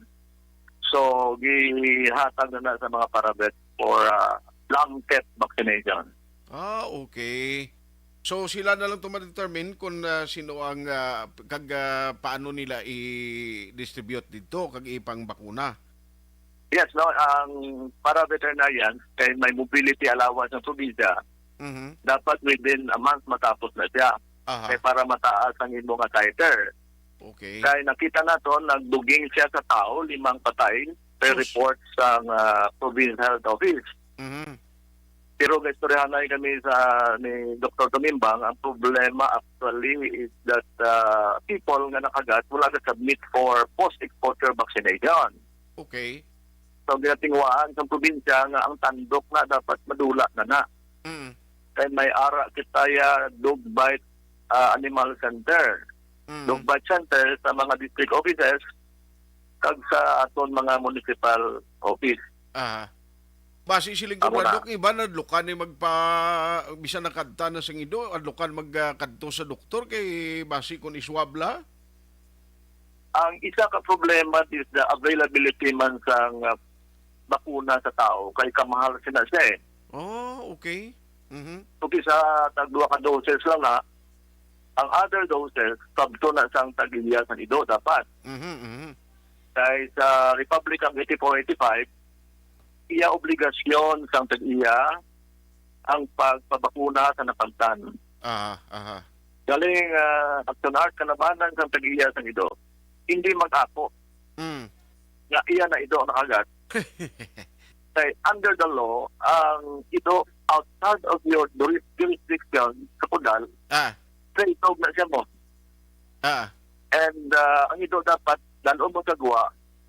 So, gihatag na na sa mga para-vet for, ah, blanket vaccination. Ah, okay. So, sila na lang to ma-determine kung, ah, sino ang, ah, kag, ah, paano nila i-distribute dito kag ipang bakuna. Yes, no, ang para veterinarian kay may mobility allowance ng probinsya, Mhm. dapat within a month matapos na siya. Aha. Kay para mataas ang imo nga titer. Okay. Kay nakita nato, nagduging siya sa tao, limang patay, per Sus. report sa, ah, Provincial Health Office. Mhm. Pero gaistoryahanay kami sa, ni Doktor Tumimbang, ang problema actually is that, ah, people nga nakagat wala ga-submit for post-exposure vaccination. Okay. So, ginatinguhaan sa probinsya nga ang tandok na dapat madula na na. Mm. Kay may ara kita ya dog bite, ah, animal center. Mm. Dog bite center sa mga district offices kag sa aton mga municipal office. Aha. Basi siling ko, Amo na. Dok, iba nadlukan ni magpa-, bisan nakadta na sa ido, adlukan mag, ah, kadto sa doktor kay basi kun iswab la. Ang isa ka problema is the availability man sang, ah, bakuna sa tao kay kamahal sina siya eh. Oh, okay. Mhm. Kung isa tag duha ka doses lang na, ang other doses, sabto na sang tag-iya sang ido dapat. Mhm, mhm. Kay sa Republic Act eighty-four eighty-five, iya obligasyon sang tag-iya ang pagpabakuna sa napagtan. Aha, aha. Galing, ah, Action Art, kalabanan sang tag-iya sang ido, hindi mag-ako Mm. nga iya na ido ang nakagat. Kay under the law, ang ido outside of your juris-, jurisdiction sa kudal, Ah. sa ido na siya mo. Ah. And, ah, ang ido dapat, dal-on mo sa gwa,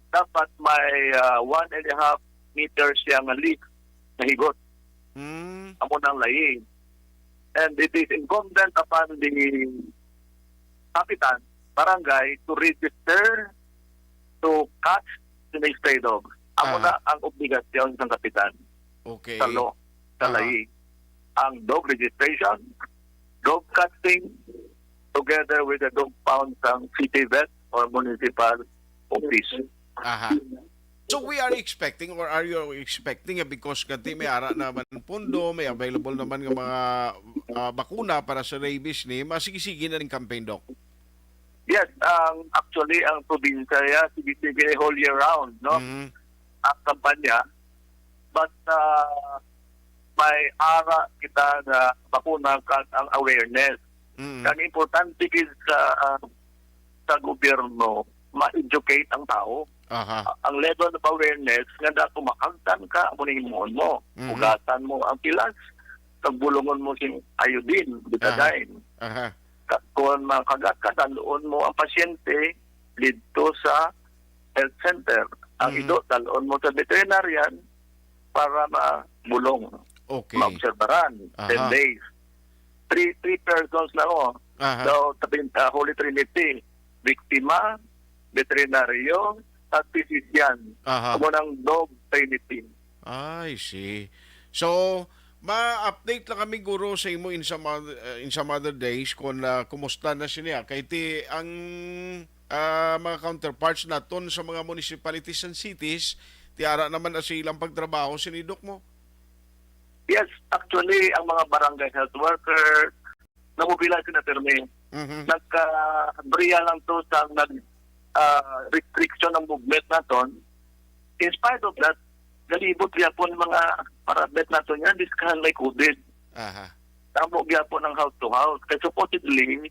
dapat may, ah, one and a half meters siya nga leash na higot. Hmm. Amo nang layi. And it is incumbent upon the kapitan, barangay, to register to catch the stray dog. Amo Aha. na ang obligasyon sang kapitan Okay. sa law, sa Aha. layi. Ang dog registration, dog catching, together with the dog pound sang city vet or municipal office. Aha. So we are expecting, or are you expecting, eh, because kanti may ara naman pondo, may available naman nga mga, ah, bakuna para sa rabies ni, masigi-sige na ning campaign, Doc? Yes, ang, actually, ang probinsya ya, sige-sige whole year round, no? Mhm. Ang kampanya, but, ah, may ara kita nga bakuna kag ang awareness. Mm. Ang importante gid sa, ah, sa gobyerno, ma-educate ang tao. Aha. A-, ang level of awareness nga dapat makagtan ka, amo ni himuon mo. Mhm. Hugasan mo ang pilas, kag bulungon mo sing iodine, betadine. Aha. Ka-, kung makagat ka, dal-on mo ang pasyente didto sa health center. Ang Mm. ido, dal-on mo sa veterinarian para mabulong. Okay. Maobserbaran, Aha. ten days. Three, three persons na, oh. Aha. So, tabi-, ah, Holy Trinity, biktima, veterinaryo, at physician. Aha. Amo nang dog trinity. I see. So, ma-update lang kami, guro, sa imo in some other, uh, in some other days kung, uh, kumusta na sini, ah. Kay ti ang, ah, mga counterparts naton sa mga municipalities and cities, ti ara naman na sa ilang pagtrabaho, sini, Doc, mo? Yes, actually, ang mga barangay health worker, namobilize na pirmi. Mhm. Nagka-abriya lang to sa nag-, ah, restriction ng movement naton. In spite of that, galibot gyapon mga para-vet naton yan, bisan may COVID. Aha. Amo gyapon ang house to house. Kay supposedly,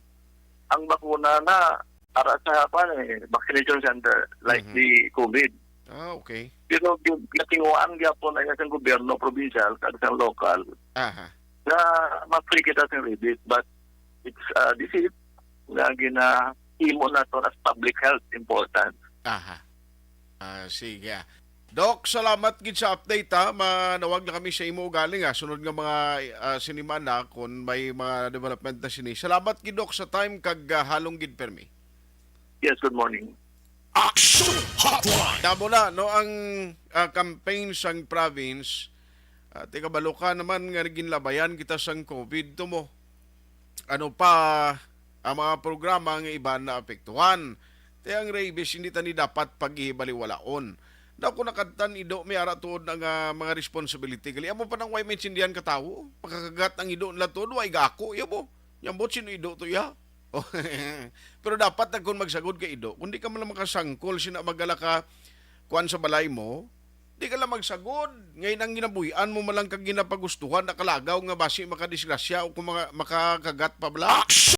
ang bakuna na para sa, kuwan, eh, vaccination center, like Mhm. the COVID. Ah, okay. Pero gi-, natinguhaan gyapon na sa gobyerno, probinsyal, kag sa lokal, Aha. na ma-free kita sa rabies, but it's, uh, deceit nga ginahimo naton as public health important. Aha. Ah, sige. Doc, salamat gid sa update, ha. Manawag na kami sa imo ugaling, ha, sunod nga mga, ah, sinimana kung may mga development na sini. Salamat gid, Doc, sa time kag, ah, halong gid permi. Yes, good morning. Action Hotline. Damo na, no, ang, ah, campaign sang province. Ah, tigabalo ka naman nga ginlabayan kita sang COVID to mo. Ano pa ang mga programa nga iban na apektuhan? Te, ang rabies, hindi tani dapat paghibaliwalaon. Daw kung nakadtan ido, may ara tuod na nga mga responsibility. Gali, amo pa nang way maintindihan ka tawo. Makakagat ang ido nila tuod, way gako, iya mo. Nyambot, sino ido to, iya? Pero dapat na kung magsagod ka ido, kung di ka man lang makasangkol, sina magala ka, kuan sa balay mo, di ka lang magsagod. Ngayon ang ginabuhian mo man lang kag ginapagustuhan, nakalagaw nga basi makadisgrasya o kung maka-, makakagat pa bala.